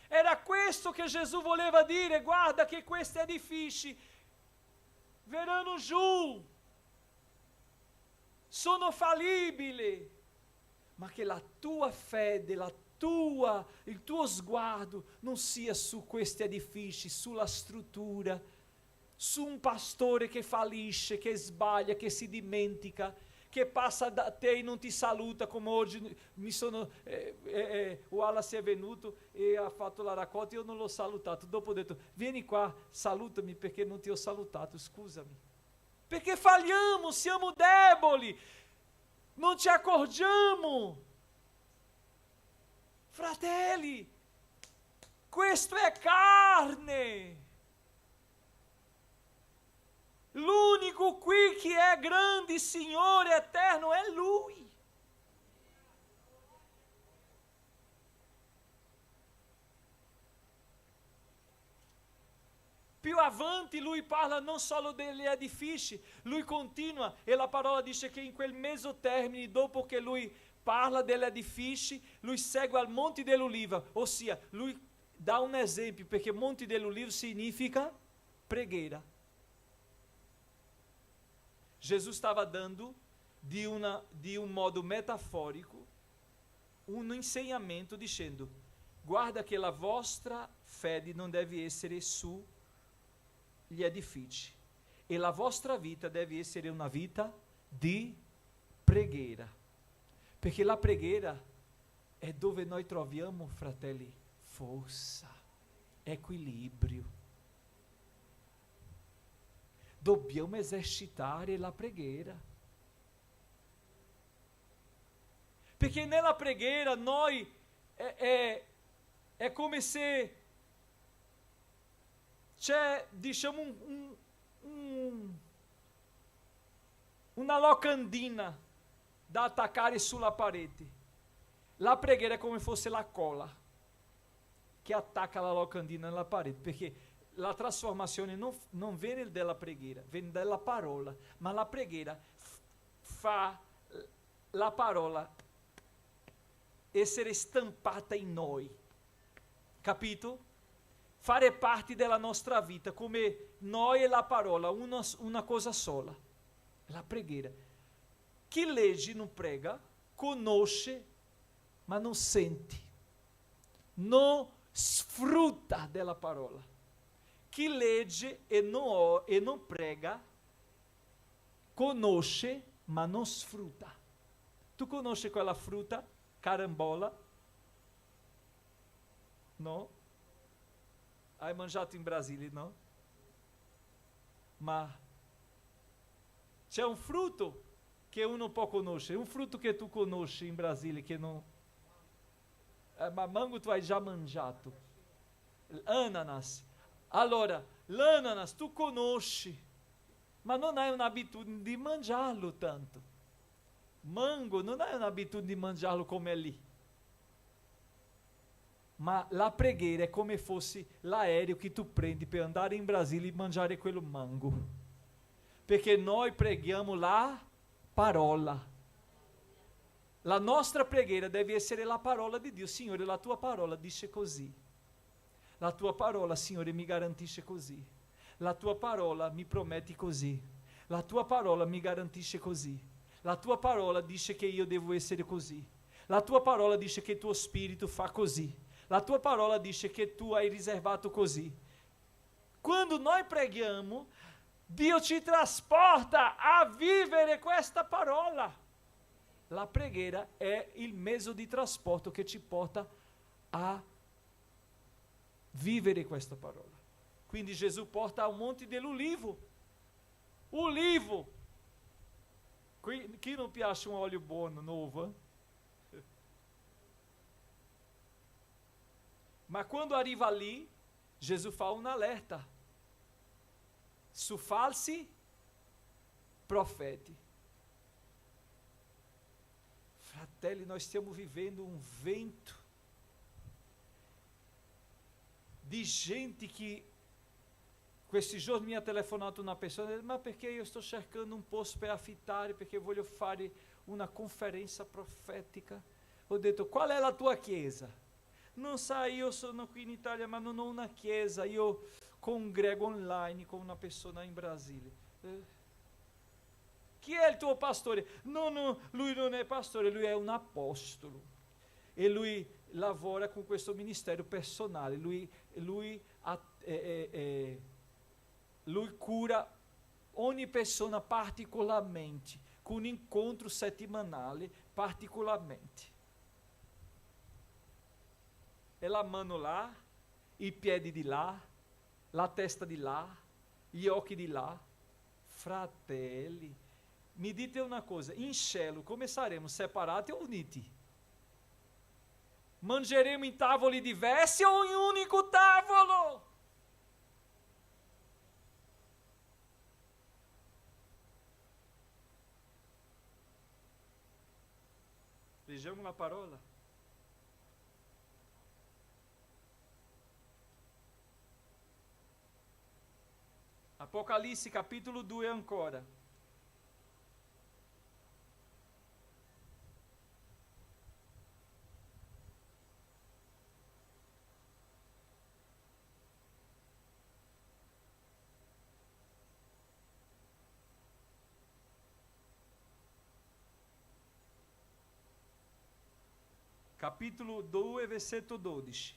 Era questo che Gesù voleva dire: "Guarda che questi edifici verranno giù, sono fallibili, ma che la tua fede, la tua, il tuo sguardo non sia su questi edifici, sulla struttura, su un pastore che fallisce, che sbaglia, che si dimentica, che passa da te e non ti saluta, come oggi mi sono, eh, eh, eh, o Wallace è venuto e ha fatto la raccolta, io non l'ho salutato. Dopo ho detto: 'Vieni qua, salutami perché non ti ho salutato, scusami.'" Perché falliamo, siamo deboli, non ci accorgiamo. Fratelli, questo è carne. L'unico qui che è grande, Signore eterno, è Lui. Più avanti lui parla non solo degli edifici, lui continua, e la parola dice che in quel meso termine, dopo che lui parla degli edifici, lui segue al Monte dell'Oliva, ossia, lui dà un esempio, perché Monte dell'Oliva significa preghiera. Gesù stava dando di una, di un modo metaforico un insegnamento dicendo: "Guarda che la vostra fede non deve essere su gli edifici e la vostra vita deve essere una vita di preghiera." Perché la preghiera è dove noi troviamo, fratelli, forza, equilibrio. Dobbiamo esercitare la preghiera. Perché nella preghiera noi è, è, è come se c'è, diciamo, un, un, un, una locandina da attaccare sulla parete. La preghiera è come fosse la colla che attacca la locandina nella parete, perché la trasformazione non, non viene dalla preghiera, viene dalla parola, ma la preghiera f-, fa la parola essere stampata in noi, capito? Fare parte della nostra vita, come noi e la parola, una, una cosa sola, la preghiera. Chi legge non prega, conosce ma non sente, non sfruta della parola. Chi legge e non, e non prega, conosce ma non sfruta. Tu conosci quella frutta? Carambola? No? Hai mangiato in Brasile, no? Ma c'è un frutto che uno può conoscere, un frutto che tu conosci in Brasile che non... Eh, ma mango tu hai già mangiato. Ananas. Allora, l'ananas tu conosci, ma non hai un'abitudine di mangiarlo tanto. Mango, non hai un'abitudine di mangiarlo come è lì. Ma la preghiera è come fosse l'aereo che tu prendi per andare in Brasile e mangiare quello mango. Perché noi preghiamo la parola. La nostra preghiera deve essere la parola di Dio. Signore, la tua parola dice così. La tua parola, Signore, mi garantisce così. La tua parola mi prometti così. La tua parola mi garantisce così. La tua parola dice che io devo essere così. La tua parola dice che il tuo spirito fa così. La tua parola dice che tu hai riservato così. Quando noi preghiamo, Dio ci trasporta a vivere questa parola. La preghiera è il mezzo di trasporto che ci porta a vivere questa parola. Quindi Gesù porta un monte dell'ulivo. Ulivo! Qui, chi non piace un olio buono, novo, eh? Ma quando arriva lì, Gesù fa un allerta su falsi profeti. Fratelli, noi stiamo vivendo un vento di gente che questi giorni mi ha telefonato una persona e ha detto: "Ma perché io sto cercando un posto per affittare, perché voglio fare una conferenza profetica." Ho detto: "Qual è la tua chiesa?" "Non sai, io sono qui in Italia, ma non ho una chiesa, io congrego online con una persona in Brasile." Eh. "Chi è il tuo pastore?" "No, no, lui non è pastore, lui è un apostolo. E lui lavora con questo ministero personale, lui, lui ha, eh, eh, eh, lui cura ogni persona particolarmente, con un incontro settimanale particolarmente." E la mano là, i piedi di là, la testa di là, gli occhi di là. Fratelli, mi dite una cosa, in cielo come saremo, separati o uniti? Mangeremo in tavoli diversi o in unico tavolo? Leggiamo la parola. Apocalisse, capitolo due ancora. Capitolo due, verseto dodese.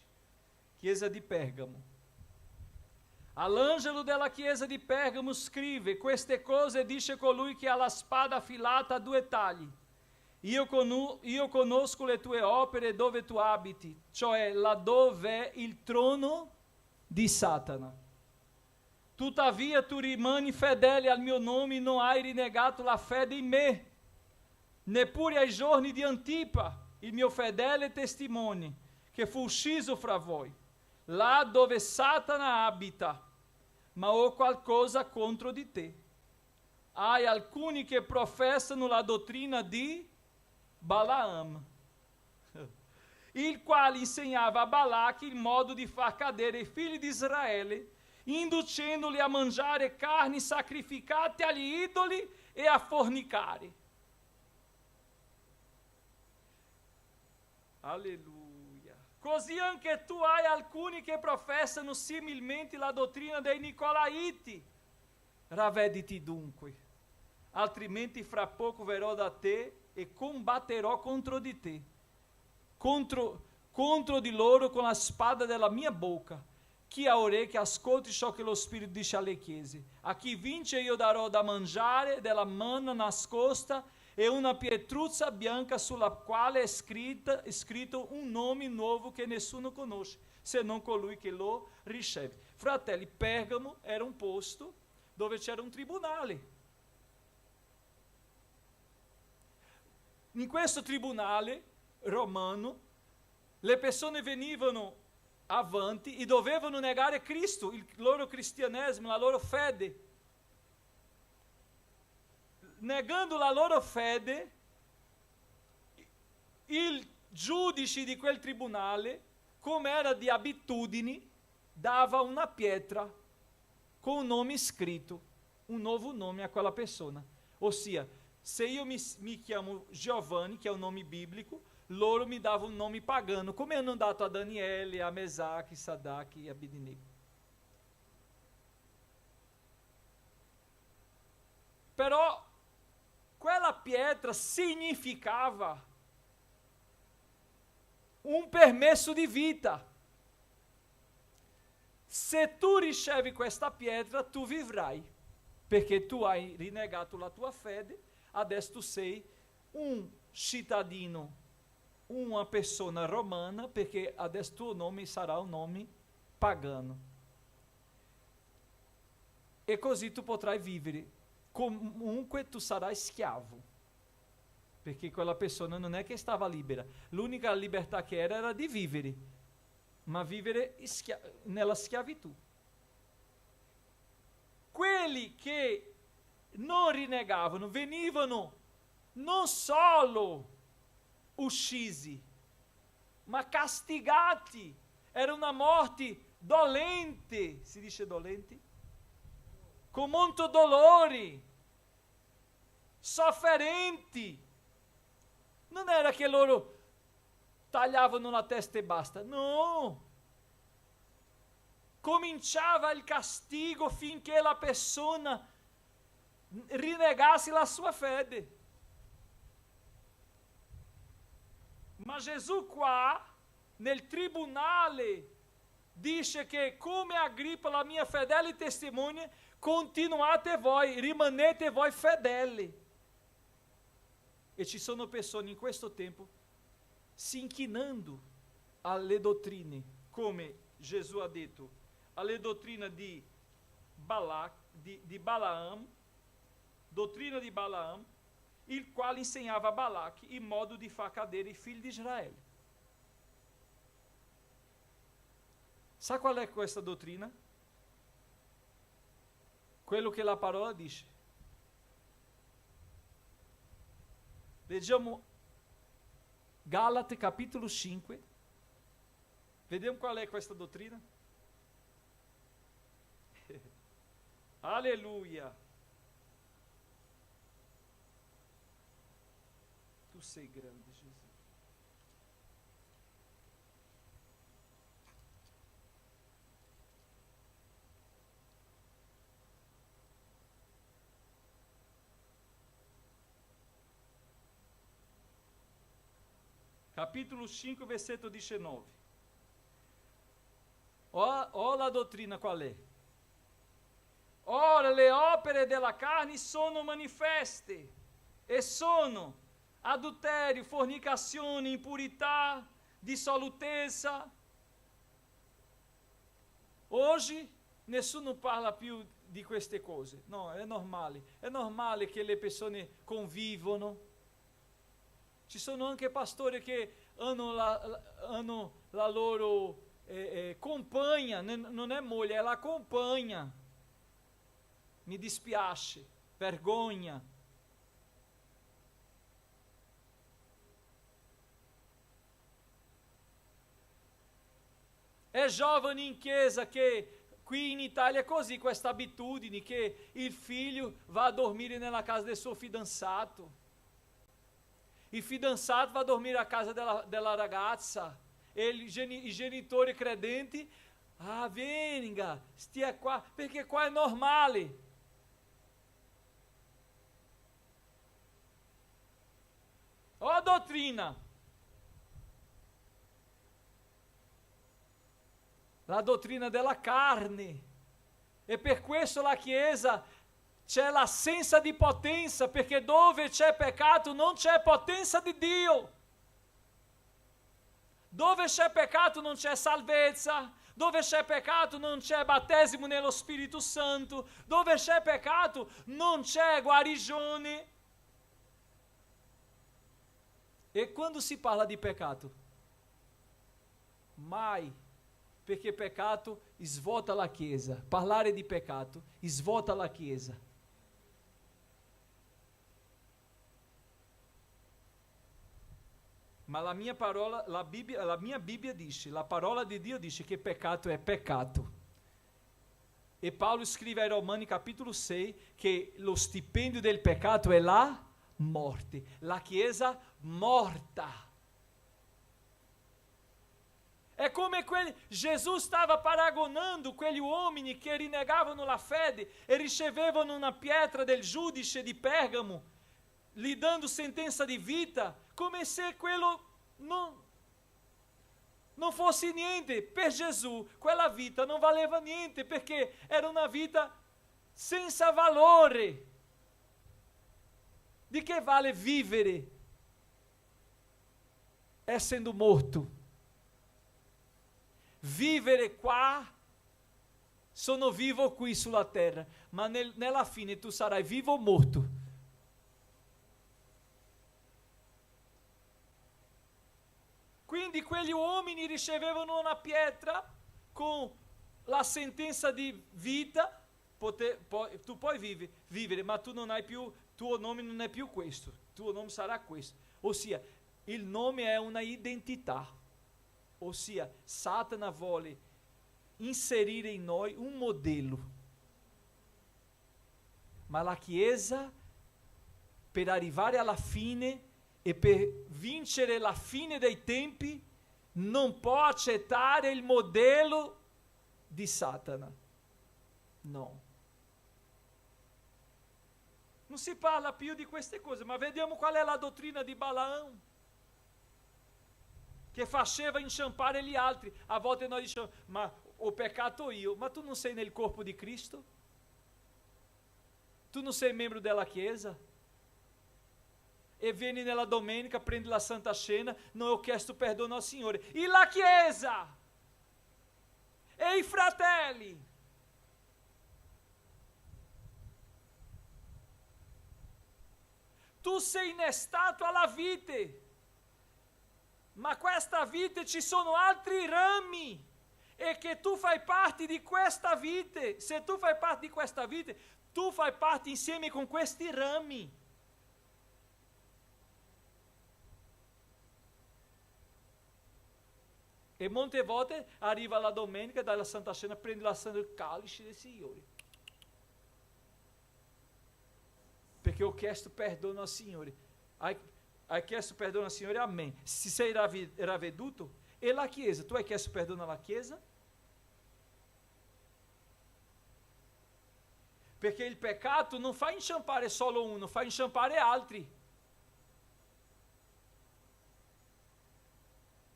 Chiesa di Pergamo. All'angelo della chiesa di Pergamo scrive: "Queste cose dice colui che ha la spada affilata a due tagli. Io conu-, io conosco le tue opere, dove tu abiti, cioè là dove è il trono di Satana. Tuttavia tu rimani fedele al mio nome, non hai rinnegato la fede in me, neppure ai giorni di Antipa, il mio fedele testimone, che fu ucciso fra voi, là dove Satana abita. Ma ho qualcosa contro di te. Hai alcuni che professano la dottrina di Balaam, il quale insegnava a Balac il modo di far cadere i figli di Israele, inducendoli a mangiare carni sacrificate agli idoli e a fornicare." Alleluia. Così anche tu hai alcuni che professano similmente la dottrina dei Nicolaiti. Ravvediti dunque, altrimenti fra poco verrò da te e combatterò contro di te, contro, contro di loro con la spada della mia bocca. Chi ha orecchie, ascolti ciò che lo Spirito dice alle chiese. A chi vince io darò da mangiare della manna nascosta e una pietruzza bianca sulla quale è scritta, è scritto un nome nuovo che nessuno conosce, se non colui che lo riceve. Fratelli, Pergamo era un posto dove c'era un tribunale. In questo tribunale romano le persone venivano avanti e dovevano negare Cristo, il loro cristianesimo, la loro fede. Negando la loro fede, il giudice di quel tribunale, come era di abitudine, dava una pietra con un nome scritto, un nuovo nome a quella persona. Ossia, se io mi, mi chiamo Giovanni, che è un nome biblico, loro mi davano un nome pagano, come hanno dato a Daniele, a Mesachi, Sadachi e Abednego. Però quella pietra significava un permesso di vita. Se tu ricevi questa pietra, tu vivrai, perché tu hai rinnegato la tua fede, adesso tu sei un citadino, una persona romana, perché adesso tuo nome sarà un nome pagano. E così tu potrai vivere. Comunque tu sarai schiavo, perché quella persona non è che stava libera. L'unica libertà che era era di vivere, ma vivere in schia-, nella schiavitù. Quelli che non rinnegavano venivano non solo uccisi, ma castigati. Era una morte dolente, si dice dolenti? Con molto dolore, sofferenti. Non era che loro tagliavano la testa e basta, no. Cominciava il castigo finché la persona rinnegasse la sua fede. Ma Gesù qua, nel tribunale, dice che come Agripa, la mia fedele testimone, continuate voi, rimanete voi fedeli. E ci sono persone in questo tempo si inchinando alle dottrine, come Gesù ha detto, alle dottrine di Balac, di, di Balaam, dottrina di Balaam, il quale insegnava a Balac il modo di far cadere i figli di Israele. Sa qual è questa dottrina? Quello che la parola dice. Leggiamo Galati capitolo cinque. Vediamo qual è questa dottrina. Aleluia. Tu sei grande, Gesù. Capítulo cinco, versetto diciannove. Ó, ó la dottrina qual è. Ora le opere della carne sono manifeste, e sono adulterio, fornicazione, impurità, dissolutezza. Oggi nessuno parla più di queste cose. No, è normale. È normale che le persone convivono. Ci sono anche pastori che hanno la, la, hanno la loro, eh, eh, compagna, n-, non è moglie, è la compagna. Mi dispiace, vergogna. E giovani in chiesa che qui in Italia è così, questa abitudine che il figlio va a dormire nella casa del suo fidanzato. Il fidanzato va a dormire a casa della, della ragazza e i geni-, i genitori credenti, "Ah, venga, stia qua, perché qua è normale." Ó a dottrina. La dottrina della carne. E per questo la Chiesa c'è l'assenza di potenza, perché dove c'è peccato non c'è potenza di Dio. Dove c'è peccato non c'è salvezza, dove c'è peccato non c'è battesimo nello Spirito Santo, dove c'è peccato non c'è guarigione. E quando si parla di peccato? Mai, perché peccato svuota la Chiesa. Parlare di peccato svuota la Chiesa. Ma la mia parola, la Bibbia, la mia Bibbia dice, la parola di Dio dice che peccato è peccato. E Paolo scrive ai Romani, capitolo sei, che lo stipendio del peccato è la morte. La Chiesa morta. È come quel, Gesù stava paragonando quegli uomini che rinnegavano la fede e ricevevano una pietra del giudice di Pergamo, gli dando sentenza di vita, come se quello non, non fosse niente. Per Gesù quella vita non valeva niente, perché era una vita senza valore. Di che vale vivere essendo morto. Vivere qua, sono vivo qui sulla terra, ma nel-, nella fine tu sarai vivo o morto. Quindi quegli uomini ricevevano una pietra con la sentenza di vita, pote-, po-, tu puoi vivi-, vivere, ma tu non hai più, tuo nome non è più questo, tuo nome sarà questo. Ossia, il nome è una identità. Ossia, Satana vuole inserire in noi un modello. Ma la Chiesa, per arrivare alla fine e per vincere la fine dei tempi, non può accettare il modello di Satana. No. Non si parla più di queste cose, ma vediamo qual è la dottrina di Balaam, che faceva inciampare gli altri. A volte noi diciamo: "Ma ho peccato io." Ma tu non sei nel corpo di Cristo? Tu non sei membro della Chiesa? E vieni nella domenica, prendi la Santa Cena: "Non ho chiesto perdono al Signore." E la Chiesa? E i fratelli? Tu sei innestato alla vite, ma questa vite ci sono altri rami, e che tu fai parte di questa vite. Se tu fai parte di questa vite, tu fai parte insieme con questi rami. E molte volte arriva la domenica, dalla Santa Cena, prendi la Santa, il calice del Signore. Perché ho chiesto perdono al Signore. Hai, hai chiesto perdono al Signore? Amen. Se sei ravi-, ravveduto? E la Chiesa? Tu hai chiesto perdono alla Chiesa? Perché il peccato non fa inciampare solo uno, fa inciampare altri.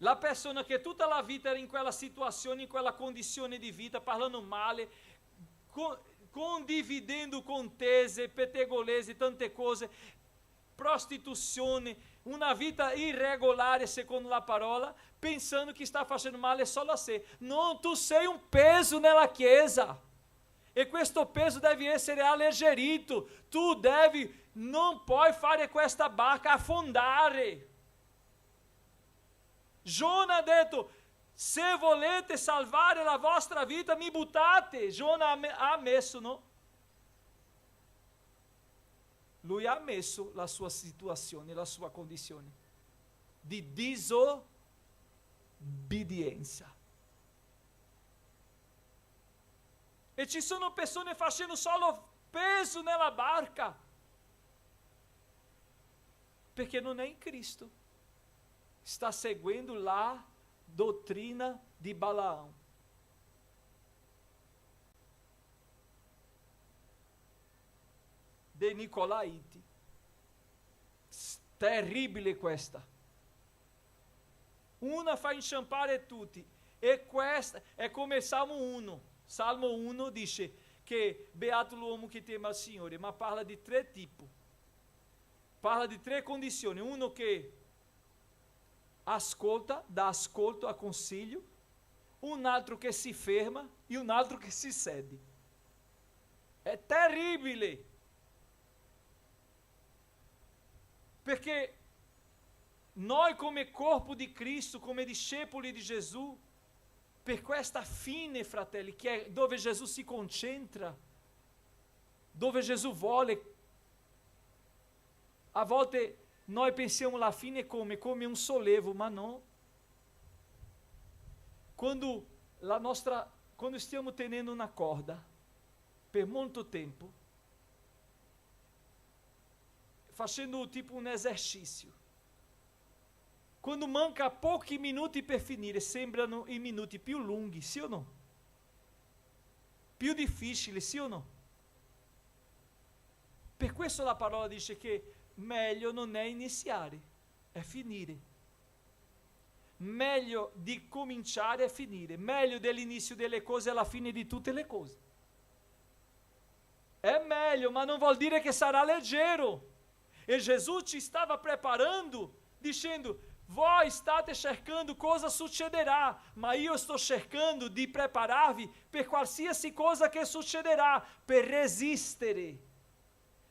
La persona che tutta la vita era in quella situazione, in quella condizione di vita, parlando male, co-, condividendo contese, pettegolezzi, tante cose, prostituzione, una vita irregolare secondo la parola, pensando che sta facendo male solo a sé. No, tu sei un peso nella Chiesa. E questo peso deve essere alleggerito. Tu devi, non puoi fare questa barca affondare. Giona ha detto: "Se volete salvare la vostra vita, mi buttate." Giona ha me-, ha ammesso, no? Lui ha ammesso la sua situazione, la sua condizione di disobbedienza. E ci sono persone facendo solo peso nella barca, perché non è in Cristo. Sta seguendo la dottrina di Balaam, dei Nicolaiti. S-, terribile questa. Una fa inciampare tutti. E questa è come Salmo uno. Salmo uno dice che beato l'uomo che teme al Signore, ma parla di tre tipi. Parla di tre condizioni. Uno che ascolta, dà ascolto, ha consiglio, un altro che si ferma e un altro che si sedi. È terribile! Perché noi come corpo di Cristo, come discepoli di Gesù, per questa fine, fratelli, che è dove Gesù si concentra, dove Gesù vuole. A volte noi pensiamo la fine come, come un solevo, ma no. Quando la nostra, quando stiamo tenendo una corda per molto tempo, facendo tipo un esercizio, quando manca pochi minuti per finire, sembrano i minuti più lunghi, sì o no? Più difficili, sì o no? Per questo la parola dice che meglio non è iniziare, è finire. Meglio di cominciare è finire. Meglio dell'inizio delle cose è la fine di tutte le cose. È meglio, ma non vuol dire che sarà leggero. E Gesù ci stava preparando, dicendo: Voi state cercando cosa succederà, ma io sto cercando di prepararvi per qualsiasi cosa che succederà, per resistere,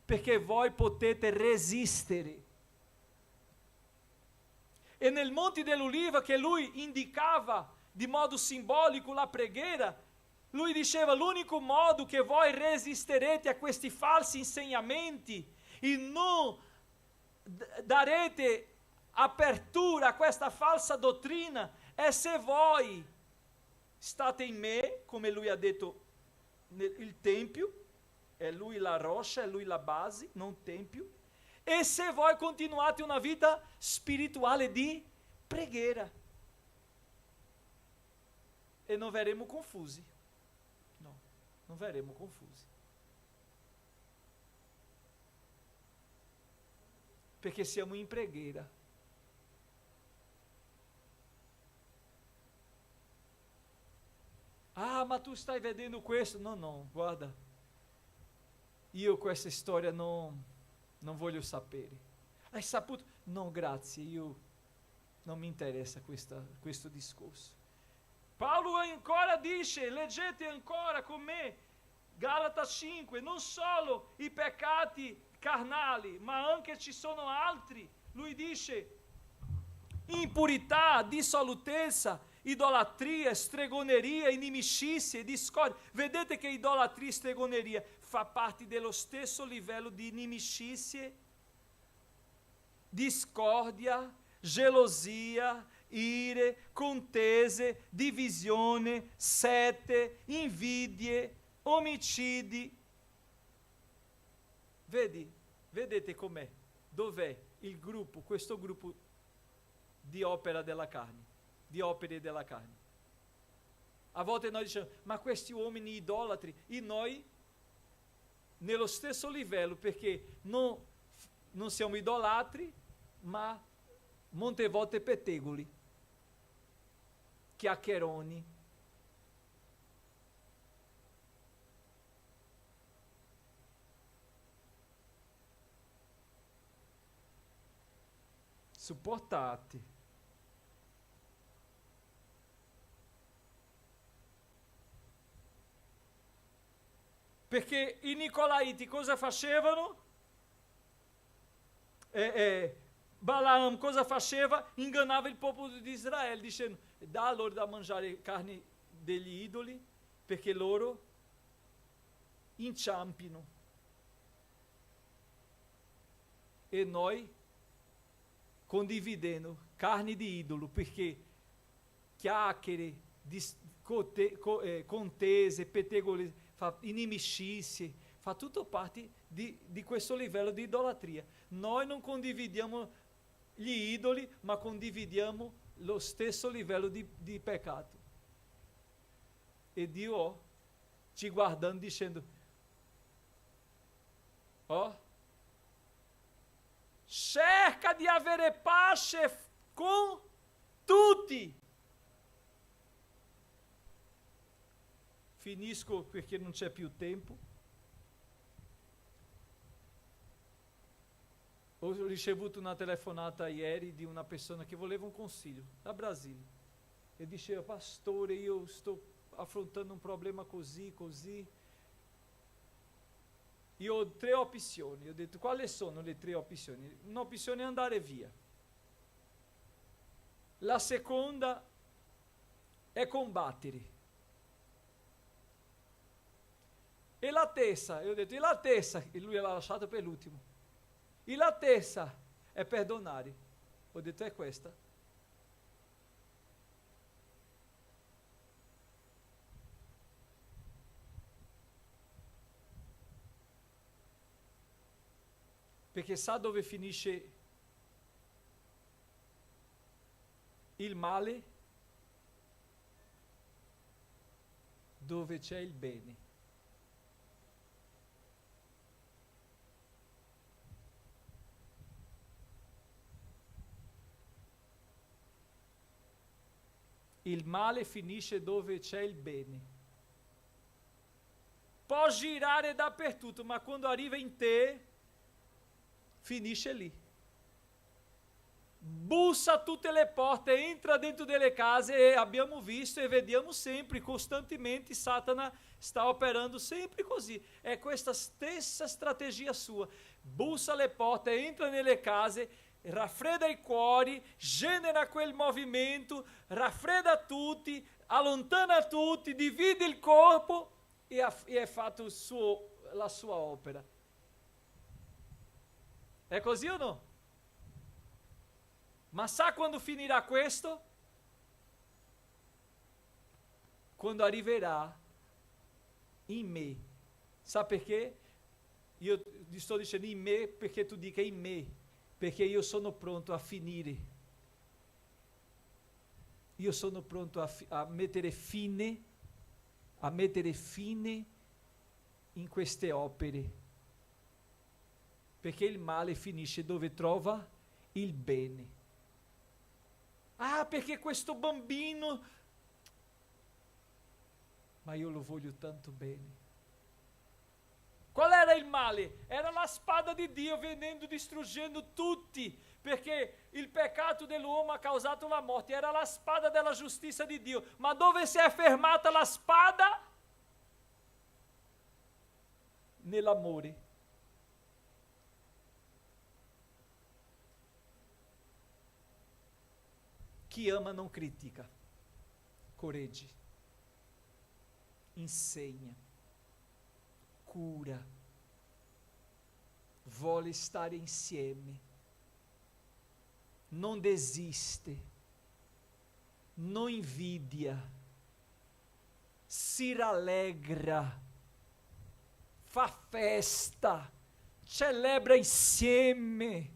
perché voi potete resistere. E nel Monte dell'Oliva, che lui indicava di modo simbolico la preghiera, lui diceva: "L'unico modo che voi resisterete a questi falsi insegnamenti e non d-, darete apertura a questa falsa dottrina è se voi state in me", come lui ha detto, nel, il tempio, è lui la roccia, è lui la base, non tempio, e se voi continuate una vita spirituale di preghiera. E non veremo confusi. No, non veremo confusi. Perché siamo in preghiera. "Ah, ma tu stai vedendo questo?" "No, no, guarda, io questa storia non, non voglio sapere." "Hai saputo?" "No, grazie, io non mi interessa questa, questo discorso." Paolo ancora dice, leggete ancora con me, Galata cinque, non solo i peccati carnali, ma anche ci sono altri. Lui dice, impurità, dissolutezza, idolatria, stregoneria, inimicizie, discordia. Vedete che idolatria e stregoneria fa parte dello stesso livello di inimicizie, discordia, gelosia, ire, contese, divisione, sete, invidie, omicidi. Vedi? Vedete com'è? Dov'è il gruppo, questo gruppo di opera della carne, di opere della carne? A volte noi diciamo, "Ma questi uomini idolatri", e noi nello stesso livello, perché non, non siamo idolatri, ma molte volte pettegoli, chiacchieroni. Sopportati. Perché i Nicolaiti cosa facevano? Eh, eh, Balaam cosa faceva? Ingannava il popolo di Israele dicendo, "Dà loro da mangiare carne degli idoli, perché loro inciampino." E noi condividendo carne di idolo, perché chiacchiere, dis-, cote-, co-, eh, contese, pettegolesi, fa inimicizie, fa tutto parte di, di questo livello di idolatria. Noi non condividiamo gli idoli, ma condividiamo lo stesso livello di, di peccato. E Dio, oh, ci guardando, dicendo, oh, cerca di avere pace f-, con tutti. Finisco perché non c'è più tempo. Ho ricevuto una telefonata ieri di una persona che voleva un consiglio, da Brasile, e diceva, "Pastore, io sto affrontando un problema così, così." Io ho tre opzioni. Ho detto, "Quali sono le tre opzioni?" Un'opzione è andare via. La seconda è combattere. E la terza, io ho detto, "E la terza?" E lui l'ha lasciato per l'ultimo. "E la terza è perdonare." Ho detto, "È questa." Perché sa dove finisce il male? Dove c'è il bene. Il male finisce dove c'è il bene. Può girare dappertutto, ma quando arriva in te, finisce lì. Bussa a tutte le porte, entra dentro delle case, e abbiamo visto e vediamo sempre, costantemente, Satana sta operando sempre così. È questa stessa strategia sua. Bussa alle porte, entra nelle case, raffredda i cuori, genera quel movimento, raffredda tutti, allontana tutti, divide il corpo e ha, e ha fatto il suo, la sua opera. È così o no? Ma sa quando finirà questo? Quando arriverà in me. Sa perché? Io ti sto dicendo in me perché tu dica in me, perché io sono pronto a finire. Io sono pronto a fi-, a mettere fine, a mettere fine in queste opere. Perché il male finisce dove trova il bene. Ah, perché questo bambino, ma io lo voglio tanto bene. Qual era il male? Era la spada di Dio venendo, distruggendo tutti, perché il peccato dell'uomo ha causato la morte. Era la spada della giustizia di Dio. Ma dove si è fermata la spada? Nell'amore. Chi ama não critica, corrige, insegna, cura, vuole stare insieme, não desiste, não invidia, si rallegra, fa festa, celebra insieme.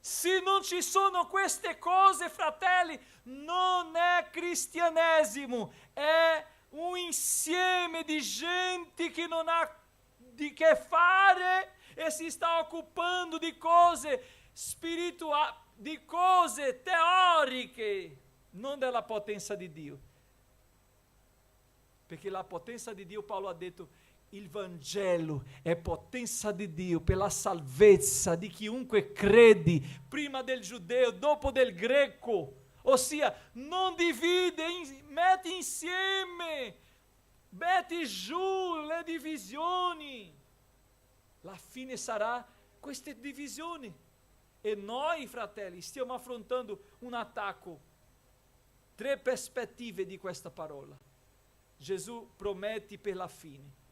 Se non ci sono queste cose, fratelli, non è cristianesimo, è un insieme di gente che non ha di che fare e si sta occupando di cose spiritua-, di cose teoriche, non della potenza di Dio. Perché la potenza di Dio, Paolo ha detto, il Vangelo è potenza di Dio per la salvezza di chiunque credi, prima del giudeo, dopo del greco. Ossia, non divide, in-, metti insieme, metti giù le divisioni. La fine sarà queste divisioni. E noi, fratelli, stiamo affrontando un attacco. Tre prospettive di questa parola. Gesù promette per la fine,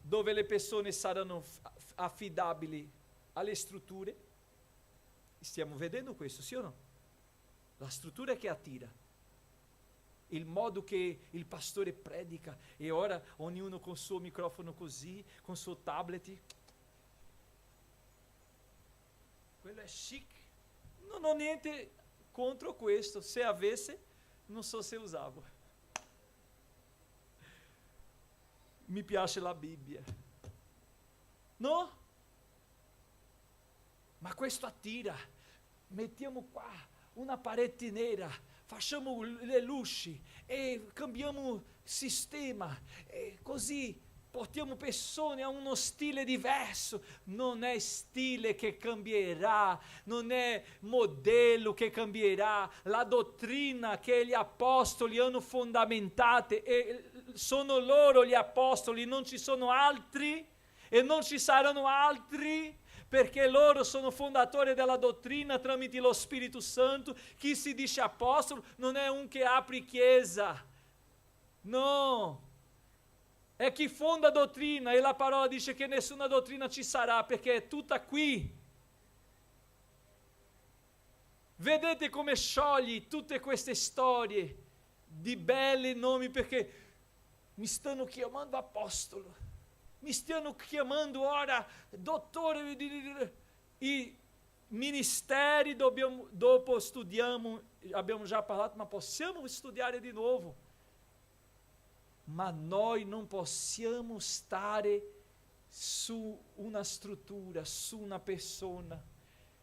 dove le persone saranno f-, affidabili alle strutture. Stiamo vedendo questo, sì o no? La struttura che attira. Il modo che il pastore predica, e ora ognuno col suo microfono così, col suo tablet. Quello è chic. Non ho niente contro questo, se avesse, non so se usavo. Mi piace la Bibbia. No? Ma questo attira. Mettiamo qua una parete nera, facciamo l-, le luci e cambiamo sistema, e così portiamo persone a uno stile diverso. Non è stile che cambierà, non è modello che cambierà. La dottrina che gli apostoli hanno fondamentate, e sono loro gli apostoli, non ci sono altri. E non ci saranno altri, perché loro sono fondatori della dottrina tramite lo Spirito Santo. Chi si dice apostolo non è un che apre chiesa. No. È chi fonda dottrina, e la parola dice che nessuna dottrina ci sarà, perché è tutta qui. Vedete come sciogli tutte queste storie di belli nomi, perché mi stanno chiamando apostolo, mi stanno chiamando ora dottore di, di, di, i ministeri dobbiamo, dopo studiamo, abbiamo già parlato, ma possiamo studiare di nuovo. Ma noi non possiamo stare su una struttura, su una persona.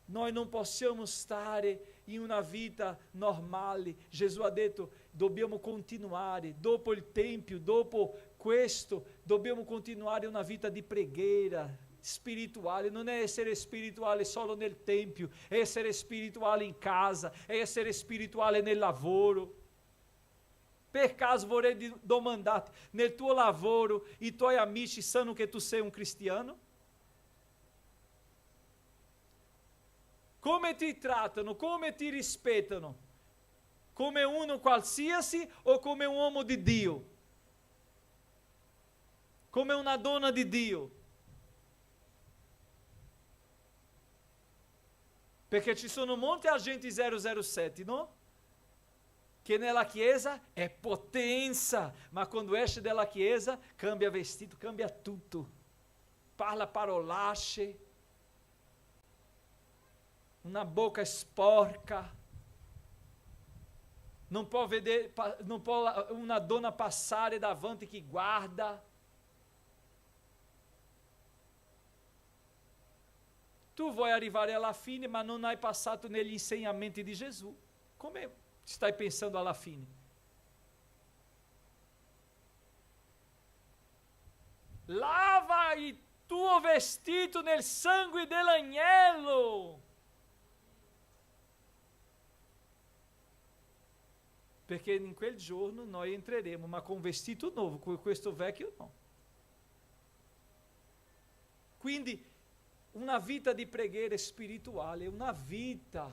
Noi non possiamo stare in una vita normale. Gesù ha detto, dobbiamo continuare. Dopo il tempio, dopo Questo, dobbiamo continuare una vita di preghiera spirituale, non è essere spirituale solo nel tempio, è essere spirituale in casa, è essere spirituale nel lavoro. Per caso vorrei di-, domandarti, nel tuo lavoro i tuoi amici sanno che tu sei un cristiano? Come ti trattano? Come ti rispettano? Come uno qualsiasi o come un uomo di Dio? Come una donna di Dio? Perché ci sono molti agenti zero zero sette, no? Che nella chiesa è potenza, ma quando esce dalla chiesa cambia vestito, cambia tutto. Parla parolacce, una bocca sporca. Non può vedere, pa-, non può la, una donna passare davanti che guarda. Tu vuoi arrivare alla fine, ma non hai passato negli insegnamenti di Gesù. Come stai pensando alla fine? Lava il tuo vestito nel sangue dell'agnello. Perché in quel giorno noi entreremo, ma con vestito nuovo, con questo vecchio no. Quindi una vita di preghiera spirituale, una vita.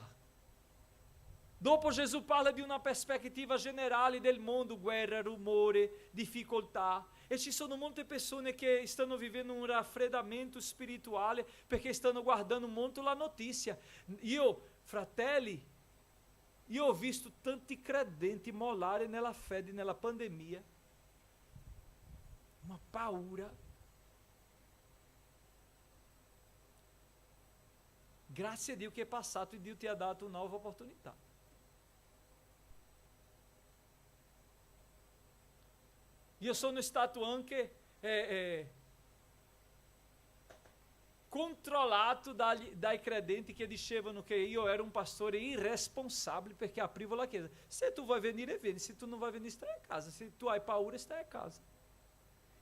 Dopo Gesù parla di una prospettiva generale del mondo, guerra, rumore, difficoltà. E ci sono molte persone che stanno vivendo un raffreddamento spirituale perché stanno guardando molto la notizia. Io, fratelli, io ho visto tanti credenti molare nella fede nella pandemia. Una paura. Grazie a Dio che è passato e Dio ti ha dato una nuova opportunità. Io sono stato anche, eh, eh, controllato dagli, dai credenti che dicevano che io ero un pastore irresponsabile perché aprivo la chiesa. Se tu vuoi venire, vieni, se tu non vuoi venire, stai a casa, se tu hai paura, stai a casa.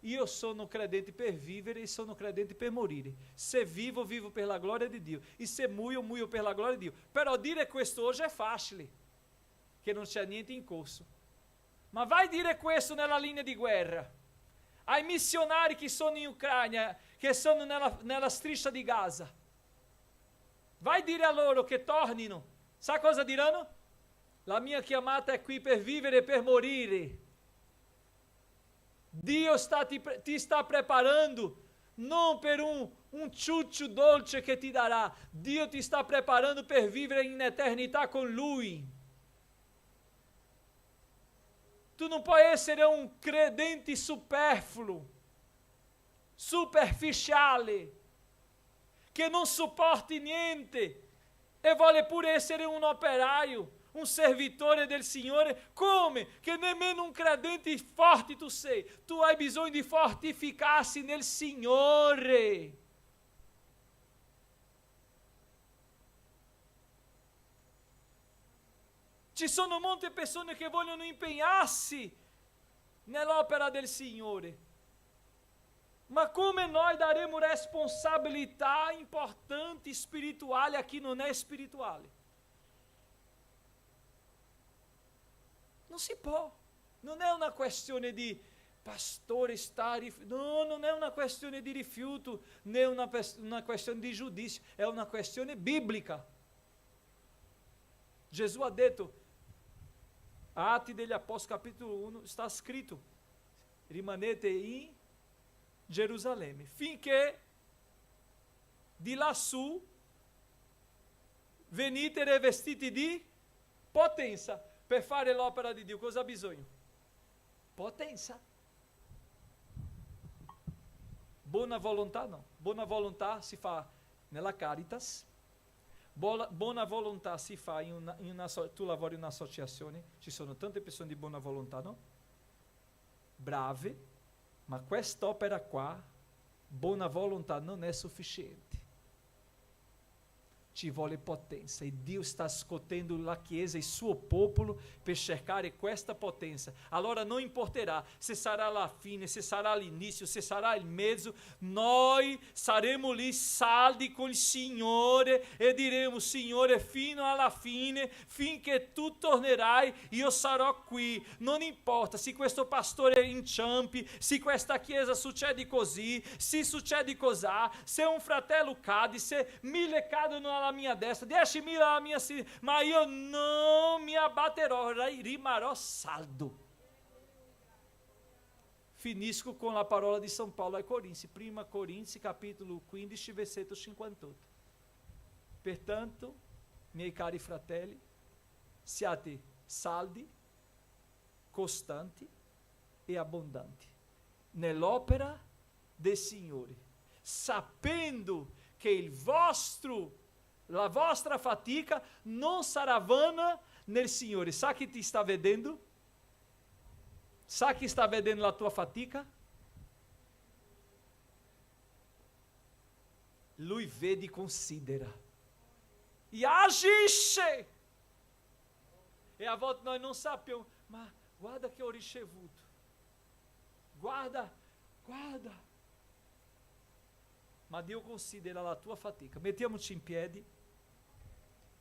Io sono credente per vivere e sono credente per morire. Se vivo, vivo per la gloria di Dio. E se muoio, muoio per la gloria di Dio. Però dire questo oggi è facile, che non c'è niente in corso. Ma vai dire questo nella linea di guerra, ai missionari che sono in Ucraina, che sono nella, nella striscia di Gaza. Vai dire a loro che tornino. Sa cosa diranno? La mia chiamata è qui per vivere e per morire. Dio sta, ti pre-, ti sta preparando non per un, un ciuccio dolce che ti darà. Dio ti sta preparando per vivere in eternità con Lui. Tu non puoi essere un credente superfluo, superficiale, che non sopporti niente e vuole pure essere un operaio, un servitore del Signore. Come? Che nemmeno un credente forte tu sei. Tu hai bisogno di fortificarsi nel Signore. Ci sono molte persone che vogliono impegnarsi nell'opera del Signore. Ma come noi daremo responsabilità importanti spirituali a chi non è spirituale? Non si può. Non è una questione di pastore sta rif-, no, non è una questione di rifiuto, né una pes-, una questione di giudizio, è una questione biblica. Gesù ha detto, Atti degli Apostoli, capitolo uno, sta scritto: "Rimanete in Gerusalemme, finché di lassù venite rivestiti di potenza." Per fare l'opera di Dio cosa ha bisogno? Potenza. Bona volontà no. Bona volontà si fa nella Caritas. Bona, bona volontà si fa in una, in una so-, tu lavori in un'associazione, ci sono tante persone di buona volontà, no? Brave, ma quest'opera qua, bona volontà non è sufficiente. Ci vuole potenza, e Dio sta scotendo la Chiesa e il suo popolo per cercare questa potenza. Allora non importerà se sarà la fine, se sarà l'inizio, se sarà il mezzo, noi saremo lì saldi con il Signore e diremo: "Signore, fino alla fine, finché tu tornerai, io sarò qui." Non importa se questo pastore inciampi, se questa chiesa succede così, se succede cosà, se un fratello cade, se mille cadono alla mia destra, diecimila alla mia sinistra, ma io non mi abbatterò, ri-, rimarrò saldo. Finisco con la parola di San Paolo ai Corinzi, prima Corinzi, capitolo quindici, versetto cinquantotto. Pertanto, miei cari fratelli, siate saldi, costanti e abbondanti nell'opera del Signore, sapendo che il vostro, la vostra fatica non sarà vana nel Signore. Sa chi ti sta vedendo? Sa chi sta vedendo la tua fatica? Lui vede e considera. E agisce! E a volte noi non sappiamo, ma guarda che ho ricevuto. Guarda, guarda. Ma Dio considera la tua fatica. Mettiamoci in piedi.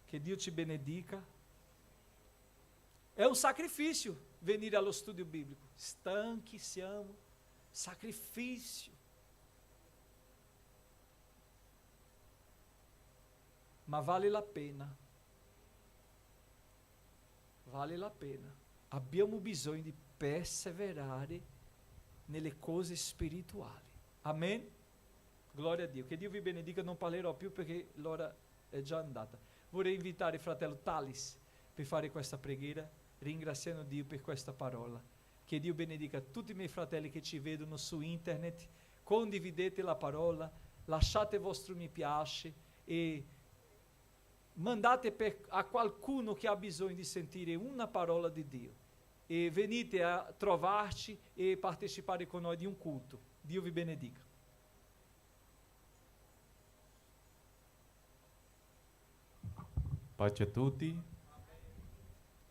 Che Dio ci benedica. È un sacrificio venire allo studio biblico. Stanchi siamo. Sacrificio. Ma vale la pena. Vale la pena. Abbiamo bisogno di perseverare nelle cose spirituali. Amen? Gloria a Dio. Che Dio vi benedica, non parlerò più perché l'ora è già andata. Vorrei invitare il fratello Talis per fare questa preghiera, ringraziando Dio per questa parola. Che Dio benedica tutti i miei fratelli che ci vedono su internet. Condividete la parola, lasciate il vostro mi piace e mandate per, a qualcuno che ha bisogno di sentire una parola di Dio. E venite a trovarci e partecipare con noi di un culto. Dio vi benedica. Pace a tutti.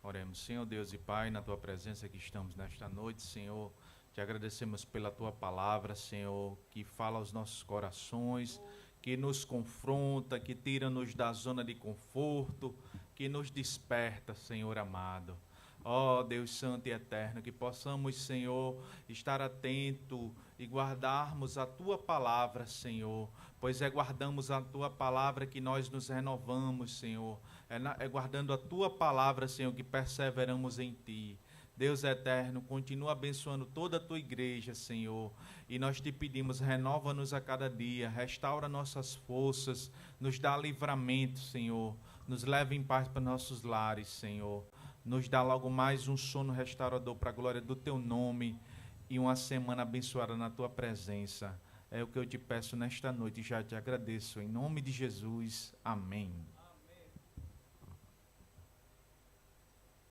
Oremos. Senhor Deus e Pai, na tua presença que estamos nesta noite, Senhor, te agradecemos pela tua palavra, Senhor, que fala aos nossos corações, que nos confronta, que tira-nos da zona de conforto, que nos desperta, Senhor amado. Ó Deus santo e eterno, que possamos, Senhor, estar atento e guardarmos a tua palavra, Senhor, pois é guardamos a tua palavra que nós nos renovamos, Senhor. É na-, é guardando a tua palavra, Senhor, que perseveramos em ti. Deus eterno, continua abençoando toda a tua igreja, Senhor. E nós te pedimos, renova-nos a cada dia, restaura nossas forças, nos dá livramento, Senhor. Nos leva em paz para nossos lares, Senhor. Nos dá logo mais um sono restaurador para a glória do teu nome e uma semana abençoada na tua presença. É o que eu te peço nesta noite e já te agradeço. Em nome de Jesus, amém.